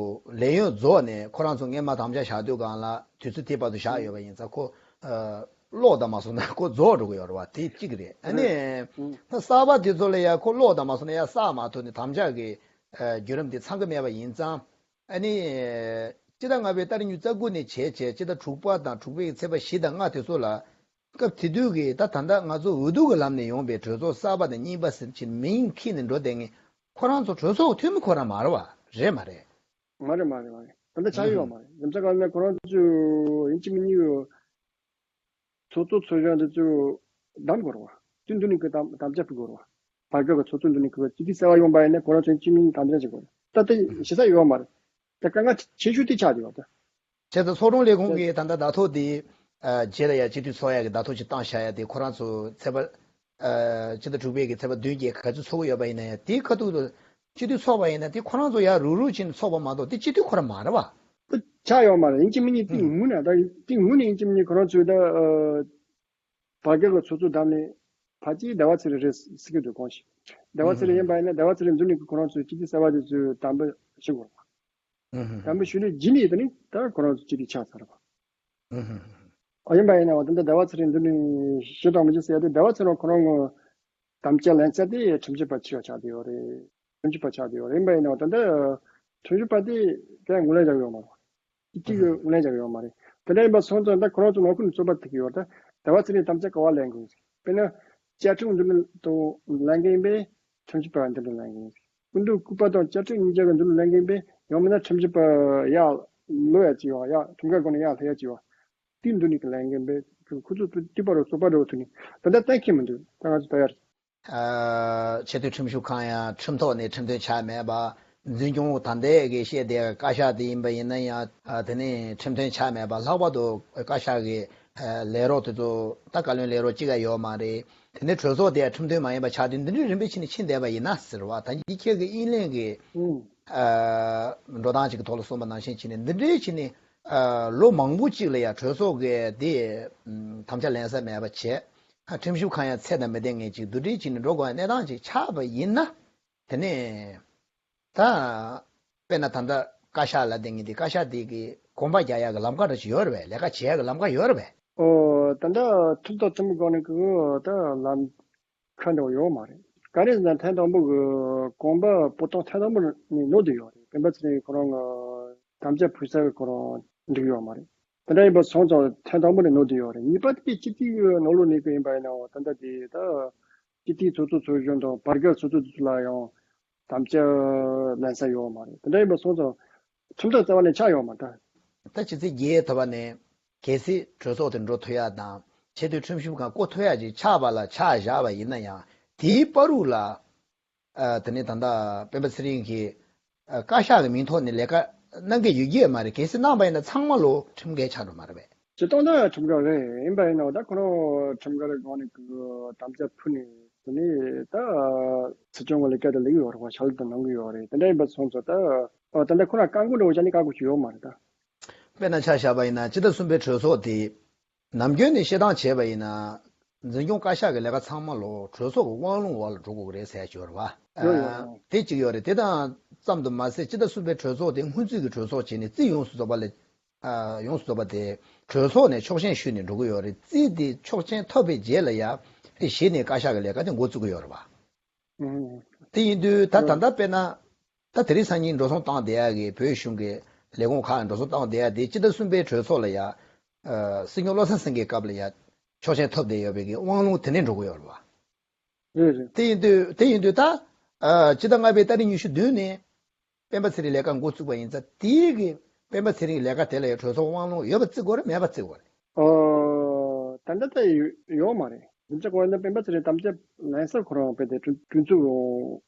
ལས་ཡུན་རྫོགས་ནས་ཁོ་རང་ཚོ་སྔོན་མ་དམ་བཅའ་བཞག་དུས་སྒང་ལ་དུས་ཚོད་དེ་བར་དུ་བཞག་ཡོད་པ་ཡིན་ཙང་ཁོ་ཨ་ཀློག་དང་མ་སོང་ན་ཁོ་རྫོགས་འགྲོ་གི་ཡོད་རེད་བ། དེ་གཅིག་རེད། ཨ་ནི་ད་གསར་པ་དེ་ཚོ་ལ་ཡ་ཁོ་ཀློག་དང་མ་སོང་ན་ཡ་བསགས་མ་ཐུབ་ནས་དམ་བཅའ་གི་ཨ་བརྒྱུད་རིམ་དེ་ཚང་གི་མེད་པ་ཡིན་ཙང་། ཨ་ནི། སྤྱི་ཟླ་ལྔ་པའི་ཏ་རིག་ཉི་ཤུ་རྩ་དགུ་ནས་བྱས་བྱས་སྤྱི་ཟླ་དྲུག་པ་དང་དྲུག་པའི་ཚེས་པ་བཞི་དང་ལྔ་དེ་ཚོ་ལ། སྐབས་དེ་དུས་ཀྱི་ད་ད་ལྟ་ང་ཚོ་འོས་བསྡུ་གི་ལམ་ནས་ཡོང་པའི་གྲོས་ཚོགས་གསར་པ་དང་གཉིས་པ་ཟེར་གྱི་མིང་ཁྱེར་ནས་འགྲོ་བསྡད་མཁན་ཁོ་རང་ཚོ་གྲོས་ཚོགས་འཐུས་མི་ཁོ་རང་མ་རེད་བ། རེད་མ་རེད། མ་རེད་མ་རེད་མ་རེད། ད་ལྟ་ཆགས་ཡོད་མ་རེད། རྒྱུ་མཚན་གང་ལ་ཁོ་རང་ཚོ་ཡིན་གཅིག་མིན་གཉིས་ཚོགས་གཙོ་ཚོགས་གཞོན་དེ་ཚོ་བདམས་དགོས་རེད་བ། དེ་འདི་ནས་ཀྱི་དམ་དམ་བཅའ་ཕུལ་དགོས་རེད་བ། བར་བརྒལ་གྱི་ཚོགས་གཙོ་འདི་ནས་ཀྱི་སྤྱི་འཐུས་གསར་བ་ཡོང་པ་ཡིན་ན་ཁོ་རང་ཚོ་ཡིན་གཅིག་མིན་གཉིས་དམ་བཅའ་བྱེད་དགོས་རེད། ད་ལྟ་ཞེ་ས་ཡོད་མ་རེད། ད་དཀའ་ངལ་ཆེ་ཤོས་དེ་ཆགས་བསྡད་ཡོད་ད། བྱས་ཙང་ཚོགས་དྲུང་ལས་ཁུངས་ཀྱིས་ད་ལྟ་བརྡ་ཐོ་དེ་ཨ་རྗེས་ལ་ཡང་སྤྱི་འཐུས་ཚོགས་ཡག་གི་བརྡ་ཐོ་ཅིག་བཏང་བཞག་ཡ་དེ་ཁོ་རང་ཚོ་ཚེས་པ་ཨ་སྤྱི་ཟླ་དྲུག་པའི་གི་ཚེས་པ་བདུན་བརྒྱད་ག་ཚོད་ཚོགས་ཀྱི་ཡོད་པ་ཡིན་ན་ཡང་དེའི་ཁ་ཐུག་ཏུ་སྤྱི་འཐུས་ཚོགས་པ་ཡིན་ན་དེ་ཁོ་རང་ཚོ་ཡར་རུག་རུག་བྱས་ནས་ཚོགས་པ་མ་གཏོགས་དེ་སྤྱི་འཐུས་ཁོ་རང་མ་རེད་བ། དེ་ཆགས་ཡོད་མ་རེད། ཡིན་གཅིག་མིན་གཉིས་ཏིང་ངུ་ནས་ད་ཏིང་ངུ་ནས་ཡིན་གཅིག་མིན་གཉིས་ཁོ་རང་ཚོས་ད་ཨ་བར་བརྒལ་གྱི་ཚོགས་གཙོ་བདམས་ནས་ཕལ་ཆེར་ཟླ་བ་ཚེ་རིང་རེད་ཟེར་གྱི་འདུག་གོང་ཞིག་ཟླ་བ་ཚེ་རིང་ཡིན་པ་ཡིན་ན་ཟླ་བ་ཚེ་རིང་འདི་ནས་ཁོ་རང་ཚོས་སྤྱི་འཐུས་གསར་བ་དེ་ཚོས་དམ་པ་ཞུ་དགོས་རེད་བ། ཨུ་ཧུ། དམ་པ་ཞུས་ནས་རྗེས་ནས་དེ་ནི་ད་ཁོ་རང་ཚོ་སྤྱི་འཐུས་ཆགས་ཚར་བ། ཨུ་ཧུ། ཨ་ཡིན་པ་ཡིན་ན་འོ་ད་ལྟ་ཟླ་བ་ཚེ་རིང་འདི་ནས་ཞུ་དང་མི་ཞུ་ཟེར་ཡ་དེ་ཟླ་བ་ཚེ་རིང་ཁོ་རང་ངོ་དམ་བཅའ་ལེན་ཚད་དེ་ཁྲིམས་ཞིབ་པ་ཆེ་བ་ཆགས་བསྡད་ཡོད་རེད། ཁྲིམས་ཞིབ་པ་ཆགས་བསྡད་ཡོད་རེད། ཡིན་པ་ཡིན་ན་འོ་ད་ལྟ་ཁྲིམས་ཞིབ་པ་དེ་གས་ངོས་ལེན་རྒྱག་ཡོད་མ་རེད། ཨུ་ཧུ། གཅིག་གིས་ངོས་ལེན་རྒྱག་ཡོད་མ་རེད། དེ་འདྲ་ཡིན་པ་སོང་ཙང་ད་ཁོ་རང་ཚོ་ངོ་ཁུ་ནས་རྩོད་པ་ཐུག་གི་ཡོད་རེད། ད་ཟླ་བ་ཚེ་རིང་དམ་བཅའ་ག་བ་ལེན་དགོས་ཟེར། དཔེར་ན། བཅའ་ཁྲིམས་འདི་ནི་དང་ལེན་མཁན་པས་ཁྲིམས་ཞིབ་པ་འདི་ནི་ལེན་མཁན། སྐུ་མདུན་སྐུ་པར་དང་བཅའ་ཁྲིམས་གཉིས་ཆ་གི་འདི་ནི་ལེན་མཁན་པས་ཡང་མིན་ན་ཁྲིམས་ཞིབ་པ་ཡར་ལོ་ཡ་ཅི་བ་ཡ་ཁྲིམས་ཁང་སྒོ་ནས་ཡར་ལྷོད་ཡ་ཅི་བ། དེ་འདི་ནི་གི་ལེན་མཁན་པས་ཁོ་ཚོ་དེ་པར་རོ་ཚོ་པར་རོ་ཐུག་ནས་ད་ལྟ་གཏན་འཁེལ་མི་འདུག་ད་ང་ཚོ་ད་ཡར། ཨ་ཆེས་མཐོའི་ཁྲིམས་ཞིབ་ཁང་ཡང་ཁྲིམས་ཐོག་ནས་ཁྲིམས་མཐུན་ཆགས་མེད་པ། འཛིན་སྐྱོང་ད་ལྟའི་གི་བཤད་དེ་བཀའ་ཤག་དེ་ཡིན་པ་ཡིན་ན་ཡང་ཨ་དེ་ནི་ཁྲིམས་མཐུན་ཆགས་མེད་པ། ལྷག་པར་དུ་བཀའ་ཤག་གི་ཨ་ལས་རོགས་དེ་ཚོ་ད་བཀའ་བློན་ལས་རོགས་གཅིག་ཀ་ཡོད་མ་རེད། དེ་ནི་གྲོས་ཚོགས་དེ་ཁྲིམས་མཐུན་མ་ཡིན་པ་ཆགས་དུས་འདི་འདྲའི་རིམ་པས་ཕྱིན་ནས་ཕྱིན་བསྡད་པ་ཡིན་ན་ཟེར་བ། ད་འདི་ཁྱེད་ཀྱི་དབྱིན་ལན་གྱི་ཨ་འགྲོ་སྟངས་ཅིག་གི་ཐོག་ལ་གསུངས་པ་ནང་བཞིན་བྱས་ནས་འདི་འདྲའི་བྱས་ནས་ཨ་ལོ་མང་པོ་ཅིག་ལ་ཡང་གྲོས་ཚོགས་ཀྱི་དེ་དམ་བཅའ་ལེན་ས་མེད་པ་བྱས། ཁྲིམས་ཞིབ་ཁང་ཡང་ཚད་དང་མི་ལྡན་མཁན་ཅིག་བསྡུ་སྒྲིལ་བྱས་ནས་འགྲོ་དགོས་པའི་གནས་སྟངས་ཅིག་ཆགས་པ་ཡིན་ན། དེ་ནས་ད་དཔེར་ན་ད་ལྟ་བཀའ་ཤག་ལབ་བསྡད་མཁན་དེ་བཀའ་ཤག་དེ་གི་གོམ་པ་རྒྱག་ཡག་གི་ལམ་ཁ་འདྲ་ཞིག་ཡོད་རེད་པས། ལས་ཀ་བྱེད་ཡག་གི་ལམ་ཁ་ཡོད་རེད་པས། ཨོ་ད་ལྟ་ཐུབ་ཐོབ་ཐུབ་མི་སྒང་ནས་གི་ད་ལམ་ཁ་འདྲ་བོ་ཡོད་མ་རེད། ག་རེ་ཟེར་ན་ཐེངས་དང་པོ་གི་གོམ་པ་སྤོ་སྟངས་ཐེངས་དང་པོ་ནས་ནོར་བསྡད་ཡོད་རེད། སྤེན་པ་ཚེ་རིང་ཁོ་རང་གི་དམ་བཅའ་ཕུལ་ས་གི་ཁོ་རང་འགྲིག་ཡོད་མ་རེད། དེ་འདྲ་ཡིན་པ་སོང་ཙང་ཐེངས་དང་པོ་ནས་ནོར་བསྡད་ཡོད་རེད། གཉིས་པ་དེ་སྤྱི་འཐུས་ནོར་ལུག་ནས་གི་ཡིན་པ་ཡིན་ནའང་ད་ལྟ་དེ་ད་སྤྱི་འཐུས་ཚོགས་གཙོ་ཚོགས་གཞོན་དང་བར་བརྒལ་ཚོགས་གཙོ་དེ་ཚོ་ལ་ཡང་དམ་བཅའ་ལེན་ས་ཡོད་མ་རེད། དེ་འདྲ་ཡིན་པ་སོང་ཙང་ཁྲིམས་ཐོག་རྩ་བ་ནས་ཆགས་ཡོད་མ་རེད་ད། ད་ཕྱི་ཚེས་བརྒྱད་ཐོག་པ་ནས་གལ་སྲིད་གྲོས་ཚོགས་དེ་འགྲོ་ཐུབ་ཡག་དང་ཆེས་མཐོའི་ཁྲིམས་ཞིབ་ཁང་བསྐོ་ཐུབ་ཡག་ཅིག་ཆགས་པ་ལ་ཆགས་བཞག་པ་ཡིན་ན་ཡང་དེའི་བར་དུ་ལ། ཨ་དེ་ནས་ད་ལྟ་སྤེན་པ་ཚེ་རིང་གིས་ཨ་བཀའ་ཤག་གི་མིང་ཐོག་ནས་ལས་ཀ་གནང་གི་ཡོད་ཀྱི་མ་རེད། གལ་སྲིད་གནང་པ་ཡིན་ན་ཚང་མ་ལོ་ཁྲིམས་འགལ་ཆགས་འགྲོ་མ་རེད་པས། སྤྱིར་བཏང་ད་ཁྲིམས་འགལ་རེད། ཡིན་པ་ཡིན་ནའང་ད་ཁོ་རང་ཁྲིམས་འགལ་སྒང་ནས་གི་དམ་བཅའ་ཕུལ་ནས་དེ་ནས་ད་སྲིད་སྐྱོང་གི་ལས་ཀ་དེ་ལས་ཀྱི་ཡོད་རེད་བ། ཕྱག་ལས་དེ་གནང་གི་ཡོད་རེད། དེ་འདྲ་ཡིན་པ་སོང་ཙང་ད་ཨ་ད་ལྟ་ཁོ་རང་བཀག་འགོག་འདྲ་བོ་བྱས་ནས་བཀག་དགོས་ཀྱི་ཡོད་མ་རེད་ད། དཔེར་ན་ཆ་བཞག་པ་ཡིན་ན་སྤྱི་ཟླ་གསུམ་པའི་གྲོས་ཚོགས་དེ། ནམ་རྒྱུན་ནས་བཤད་སྟངས་བྱས་པ་ཡིན་ན། འཛིན་སྐྱོང་བཀའ་ཤག་གི་ལས་ཀ་ཚང་མ་ལོ་གྲོས་ཚོགས་ཀྱི་དབང་ལུང་འོག་ལ་འགྲོ་དགོས་ཀྱི་རེད་ཟེར་ཡ་ཡོད་རེད་བ། ཡོད་ཡོད། དེ་གཅིག་ཡོད་རེད། དེ་དང་ཙམ་དུ་མ་ཟད་སྤྱི་ཟླ་གསུམ་པའི་གྲོས་ཚོགས་དེ་སྔོན་རྩིས་ཀྱི་གྲོས་ཚོགས་བྱས་ནས་རྩིས་ཡོངས་སུ་རྫོགས་པ་ལས། ཨ་ཡོངས་སུ་རྫོགས་པ་དེ་གྲོས་ཚོགས་ནས་ཆོག་མཆན་ཞུས་ནས་འགྲོ་གི་ཡོད་རེད། རྩིས་དེ་ཆོག་མཆན་ཐོབ་པའི་རྗེས་ལ་ཡ་གཞི་ནས་བཀའ་ཤག་གི་ལས་ཀ་དེ་འགོ་བཙུགས་ཀྱི་ཡོད་རེད་བ། ཨང་། དེ་ཡིན་དུས་ད་ད་ལྟ་དཔེར་ན། ད་དེ་རིང་སང་ཉིན་འགྲོ་སོང་བཏང་བསྡད་ཡག་གི་བོད་གཞུང་གི་ལས་ཁུངས་ཁག་ལ་འགྲོ་སོང་བཏང་བསྡད་ཡག་དེ་སྤྱི་ཟླ་གསུམ་པའི་གྲོས་ཚོགས་ལ་ཡ། ཨ་སྲིད་སྐྱོང་བློ་བཟང་སེང་གེའི་སྐབས་ལ་ཡ། ཆོག་མཆན་ཐོབ་བསྡད་ཡོད་པའི་གི་དབང་ལུང་དེ་ནས་འགྲོ་གི་ཡོད་རེད་བ། རེད་རེད། དེ་ཡིན་དུས་དེ་ཡིན་དུས་ད། ཨ་སྤྱི་ཟླ་ལྔ་པའི་ཏ་རིག་ཉི་ཤུ་བདུན་ནས། སྤེན་པ་ཚེ་རིང་ལས་ཀ་འགོ་བཙུགས་པ་ཡིན་ཙང་དེའི་གི་སྤེན་པ་ཚེ་རིང་གི་ལས་ཀ་དེ་ལ་ཡང་གྲོས་ཚོགས་དབང་ལུང་ཡོད་པ་བརྩི་དགོས་རེད། མེད་པ་བརྩི་དགོས་རེད། ཨོ། ད་ལྟ་ད་ཡོད་ཡོད་མ་རེད། རྒྱུ་མཚན་གང་ཡིན་ན་སྤེན་པ་ཚེ་རིང་དམ་བཅའ་ལེན་ས་ཁོ་རང་དཔེ་དེ་གྲོས་གྲོས་ཚོགས་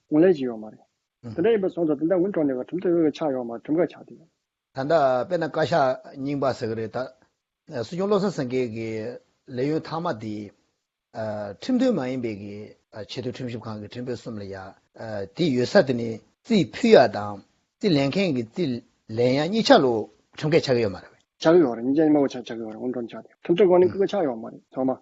ངོས་ལེན་བྱས་ཡོད་མ་རེད། ཨུ། དེ་འདྲ་ཡིན་པ་སོང་ཙང་དེ་འདྲ་འུན་གྲོངས་ནས་ཁྲིམས་ཐོག་ཡོད་ཆགས་ཡོད་མ་རེད། ཁྲིམས་འགལ་ཆགས་དེ། ད་ལྟ་དཔེར་ན་བཀའ་ཤག་རྙིང་པ་ཟེར་གི་རེད་ད། སྲིད་སྐྱོང་བློ་བཟང་སེང་གེ་གི་ལས་ཡུན་མཐའ་མ་དེ། ཨ་ཁྲིམས་མཐུན་མ་ཡིན་པའི་གི་ཨ་ཆེས་མཐོའི་ཁྲིམས་ཞིབ་ཁང་གི་ཁྲིམས་དཔོན་གསུམ་ལ་ཡ་ཨ་དེ་ཡོད་ས་དེ་ནི་རྩིས་ཕུལ་ཡ་དང་རྩིས་ལེན་མཁན་གྱི་རྩིས་ལེན་ཡ་གཉིས་ཆ་ལོ་ཁྲིམས་འགལ་ཆགས་ཀྱི་ཡོད་མ་རེད་པས། ཆགས་ཀྱི་ཡོད་རེད། གཉིས་ཆ་གཉིས་མ་འོ་ཆགས་ཆགས་ཀྱི་ཡོད་རེད། འུན་གྲོངས་ཆགས་ཏེ་ཁྲིམས་ཐོག་སྒང་ནས་ཨུ། སྐུལ་ཆགས་ཡོད་མ་རེད་ཚང་མ།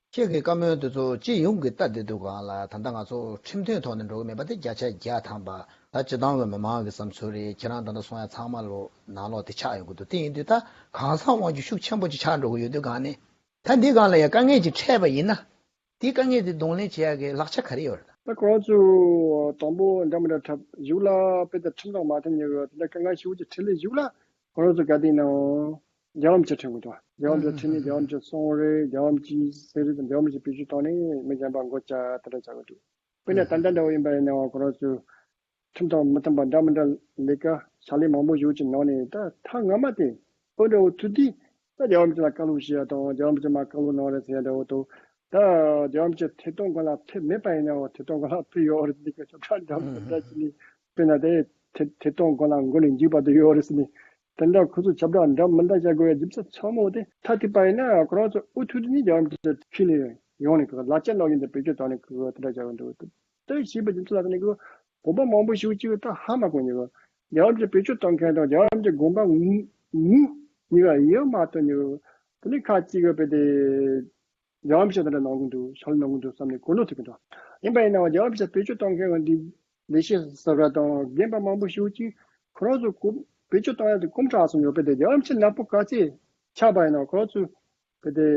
ཁྱེད་ཀྱི་བཀའ་མོལ་དེ་ཚོ་སྤྱི་ཡོངས་ཀྱི་ལྟ་བསྡད་དུས་སྒང་ལ་ད་ལྟ་ང་ཚོ་ཁྲིམས་མཐུན་ཐོག་ནས་འགྲོ་གི་མེད་པ་དེ་བརྒྱ་ཆ་བརྒྱ་ཐམ་པ་ད་སྤྱི་བཏང་གི་མི་མང་གི་བསམ་ཚུལ་རེད། ཁྱེད་རང་ད་ལྟ་གསུང་ཡ་ཚང་མ་ལོ་ནང་ལོགས་དེ་ཆགས་ཡོང་གི་འདུག་དེ་ཡིན་དུས་ད་གང་ཟག་དབང་སྒྱུར་ཤུགས་ཆེན་པོ་ཅིག་ཆགས་འགྲོ་གི་ཡོད་དུས་སྒང་ནས། ད་འདི་སྒང་ལ་ཡང་དཀའ་ངལ་ཅིག་འཕྲད་པ་ཡིན་ན། དེའི་དཀའ་ངལ་དེ་གདོང་ལེན་བྱེད་ཡག་གི་ལག་ཆ་ག་རེ་ཡོད་རེད་ད། ད་ཁོ་རང་ཚོ་དང་པོ་འདྲ་མི་འདྲ་འཁྲབ་གཞུག་ལ་དཔེ་ད་ཁྲིམས་དང་མ་མཐུན་ཡོད་རེད། དེ་འདྲ་དཀའ་ངལ་ཞེ་པོ་ཅིག་འཕྲད་ལས་གཞུག་ལ་ཁོ་རང་ཚོ་ག་དེ་ནང་རྒྱལ་བ་རིན་པོ་ཆེ་འཁྲིད་དགོས་འདུག་རྒྱལ་བ་རིན་པོ་ཆེ་འཁྲིད་ནས་རྒྱལ་བ་རིན་པོ་ཆེ་གསུང་རེད། རྒྱལ་བ་རིན་པོ་ཆེ་གསན་རེས་དང་རྒྱལ་བ་རིན་པོ་ཆེ་བེད་སྤྱོད་བཏང་ནས་མི་གཞན་པ་མགོ་བཅག་དེ་འདྲ་བྱ་དགོས་འདུག་དཔེར་ན་ད་ལྟ་འདྲ་བོ་ཡིན་པ་ཡིན་ནའང་ཁོ་རང་ཚོ་ མཐུན་དང་མི་མཐུན་པ་འདྲ་མི་འདྲ་ལས་ཀ་ཕྱག་ལས་མང་པོ་ཞིག་གི་ནང་ནས། ད་ཐེངས་སྔ་མ་དེ་ཨོ་འདྲ་བོ་ཐུག་དུས། ད་རྒྱལ་བ་རིན་པོ་ཆེ་ལ་བཀའ་སློབ་ཞུ་ཡ་དང་། རྒྱལ་བ་རིན་པོ་ཆེ་མར་བཀའ་སློབ་གནང་རེད་ཟེར་ཡ་འདྲ་བོ་དང་། ད་རྒྱལ་བ་རིན་པོ་ཆེ་ཐད་གཏོང་སྒང་ལ་ཕེབས་མེད་པ་ཡིན་ནའང་ཐད་གཏོང་སྒང་ལ་ཕེབས་ཡོད་རེད་ཟེར་ནས་ཁྱབ་བསྒྲགས་འདྲ་མི་འདྲ་བྱས་ནས། དཔེར་ན་དེ་ཐད་ཐད་གཏོང་སྒང་ལ་མགོ་ནས་མཇུག་བར་དུ་ཡོད་རེད་ཟེར་ནས། དེ་འདྲ་ཁོ་ཚོ་ཁྱབ་བསྒྲགས་འདྲ་མི་འདྲ་བྱ་དགོས་པའི་རྒྱུ་མཚན་ཚང་མ་དེ། ཐ་དད་པ་ཡིན་ན་ཁོ་རང་ཚོ་ཨུ་ཐུག་དུས་ནས་རྒྱལ་བ་རིན་པོ་ཆེ་ཕྱི་ནས་ཡོང་ནས་ཁོ་ལག་ཆ་ནང་བཞིན་དུ་བེད་སྤྱོད་བཏང་ནས་ཁོ་དེ་འདྲ་བྱ་བ་འདྲ་བོ་དེ། དེ་བྱས་པའི་རྒྱུ་མཚན་ལ་བརྟེན་ནས་ཁོ་བོད་པ་མང་པོ་ཞིག་ཅིག་ད་ཧ་མ་གོ་ནས། རྒྱལ་བ་རིན་པོ་ཆེ་བེད་སྤྱོད་གཏོང་མཁན་དང་རྒྱལ་བ་རིན་པོ་ཆེ་དགོངས་པ་ངེས་ངེས་ངེས་པ་ཡོད་མ་གཏོགས་ནས། དེ་ནས་ཁ་ཅིག་གིས་དཔེ་དེ་རྒྱལ་བ་རིན་པོ་ཆེ་དེ་འདྲ་གནང་གི་འདུག་ཕྱག་ལས་གནང་གི་འདུག་བསམ་ནས་གོ་ནོར་ཐེབས་ཀྱི་འདུག་ཡིན་པ་ཡིན་ནའང་རྒྱལ་བ་རིན་པོ་ཆེ་བེད་སྤྱོད་གཏོང་མཁན་འདི་ལས་བྱེད་ཟུར་པ་དང་རྒན་པ་མང་པོ་ཞིག་ཅིག་ཁོ་རང་ཚོ་གོ་བེད་སྤྱོད་གཏོང་ཡ་དེ་གོམས་དྲག་སོང་ཡོད་པས། དེ་རྒྱལ་བ་རིན་པོ་ཆེ་ནག་པོ་ག་ཚད་ཆགས་པ་ཡིན་ནའང་ཁོ་རང་ཚོ་དཔེ་དེ་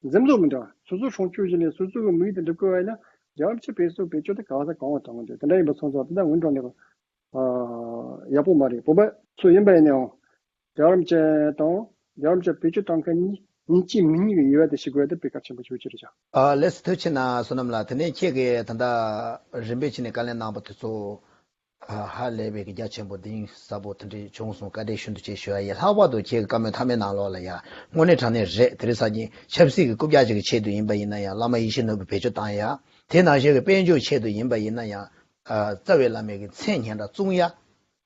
འཛེམ་ཟོན་མི་འདུག་སོ་སོའི་སྲུང་སྐྱོབ་བྱས་ནས་སོ་སོ་གི་མི་ཡུལ་དེ་འགྲུབ་དགོས་པ་ཡིན་ན། རྒྱལ་བ་རིན་པོ་ཆེ་བེད་སྤྱོད་བེད་སྤྱོད་དེ་ག་ས་གང་བ་གཏོང་གི་འདུག་དེ་འདྲ་ཡིན་པ་སོང་ཙང་དེ་ད་འོན་ཀྲང་ནས་ཡག་པོ་མ་རེད། བོད་པ་ཚོ་ཡིན་པ་ཡིན་ནའང་རྒྱལ་བ་རིན་པོ་ཆེ་དང་རྒྱལ་བ་རིན་པོ་ཆེ་བེད་སྤྱོད་གཏོང་མཁན་གཉིས་ཡིན་གཅིག་མིན་གཉིས་ཀྱི་ཡོད་པ་དེ་ཤེས་དགོས་ཡ་དེ་དཔེ་གལ་ཆེན་པོ་ཞིག་ཅིག་རེད་ཤག་ཨ་ལགས་སོ། ཐུགས་རྗེ་ཆེ་གནང་། བསོད་ནམས་ལགས། དེ་ནས་ཁྱེད་ཀྱིས་ད་ལྟ་རིམ་པས་བྱས་ནས་བཀའ་ལན་གནང་པ་དེ་ཚོ་ཧ་ལས་པའི་གི་རྒྱ་ཆེན་པོ་གཏིང་ཟབ་པོ་དེ་འདྲ་བྱུང་སོང་། བཀའ་དྲིན་ཤིན་ཏུ་ཆེ་ཞུ་ཡ་ཡིན། ལྷག་པར་དུ་ཁྱེད་ཀྱི་བཀའ་མོལ་མཐའ་མའི་ནང་ལོགས་ལ་ཡ་དངོས་གནས་དྲང་གནས་རེད། དེ་རིང་སང་ཉིན་ཆབ་སྲིད་ཀྱི་རྐུབ་བཀྱག་ཅིག་གི་ཆེད་དུ་ཡིན་པ་ཡིན་ན་ཡང་བླ་མ་ཡིད་བཞིན་ནོར་བུའི་བེད་སྤྱོད་བཏང་ཡ། དེ་ནང་བཞིན་གྱི་དཔལ་འབྱོར་ཆེད་དུ་ཡིན་པ་ཡིན་ན་ཡང་ཨ་རྩ་བའི་བླ་མའི་གི་མཚན་སྙན་གྲགས་བཙོང་ཡ།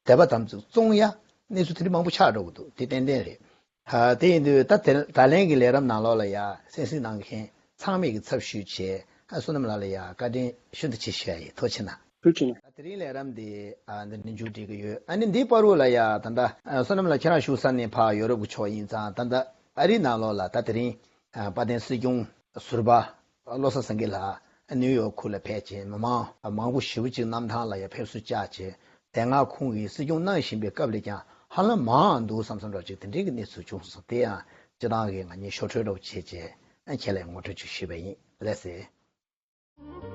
དད་པ་དམ་ཚིག་བཙོང་ཡ། གནས་ཚུལ་དེ་འདྲ་མང་པོ་ཆགས་འགྲོ་གི་འདུག་དེ་ཏན་ཏན་རེད། ཨ་དེ་ཡིན་དུས་ད་དེ་ད་ལན་གྱི་ལས་རིམ་ནང་ལོགས་ལ་ཡ་གསན་གཟིགས་གནང་མཁན་ཚང་མས་ཀྱི་ཚབ་ཞུས་བྱས། ཨ་བསོད་ནམས་ལགས་ལ་ཡ་བཀའ་དྲིན་ཤིན་ཏུ་ཆེ་ཞུ་ཡ་ཡིན། ཐུགས་རྗེ་ཆེ་གནང་། ཐུགས་རྗེ་ཆེ་གནང་། ཨ་དེ་རིང་ལས་རིམ་འདི་ཨ་འདི་ནས་མཇུག་སྒྲིལ་གྱི་ཡོད། ཨ་ནི་འདིའི་བར་དུ་ལ་ཡ་ད་ལྟ་ཨ་བསོད་ནམས་ལགས་ཁྱེད་རང་བཞུགས་ས་ནས་ཕར་ཡོ་རོབ་ཀྱི་ཕྱོགས་ཡིན་ཙང་། ད་ལྟ་ཨ་རིའི་ནང་ལོགས་ལ་ད་དེ་རིང་ཨ་དཔལ་ལྡན་སྲིད་སྐྱོང་ཟུར་པ་བློ་བཟང་སེང་གེ་ལགས་ནིའུ་ཡོག་ཁུལ་ལ་ཕེབས་བྱས་མི་མང་མང་པོ་ཞེ་པོ་ཅིག་གནམ་ཐང་ལ་ཡ་ཕེབས་བསུ་བཅར་བྱས། དེ་སྔ་ཁོང་གིས་སྲིད་སྐྱོང་གནང་བཞིན་པའི་སྐབས་ལས་ཀྱང་ཧ་ལམ་མང་འདུག་བསམ་བསམ་འདྲ་ཅིག་དེ་འདྲའི་གི་གནས་ཚུལ་བྱུང་སོང་། དེ་ཡང་སྤྱིར་བཏང་གི་ང་གཉིས་ཤོག་འཕྲོས་འདྲ་བོ་བྱས་བྱས་ཁྱེད་ལ་ངོ་སྤྲོད་ཅིག་ཞུས་པ་ཡིན། ལགས་སེ།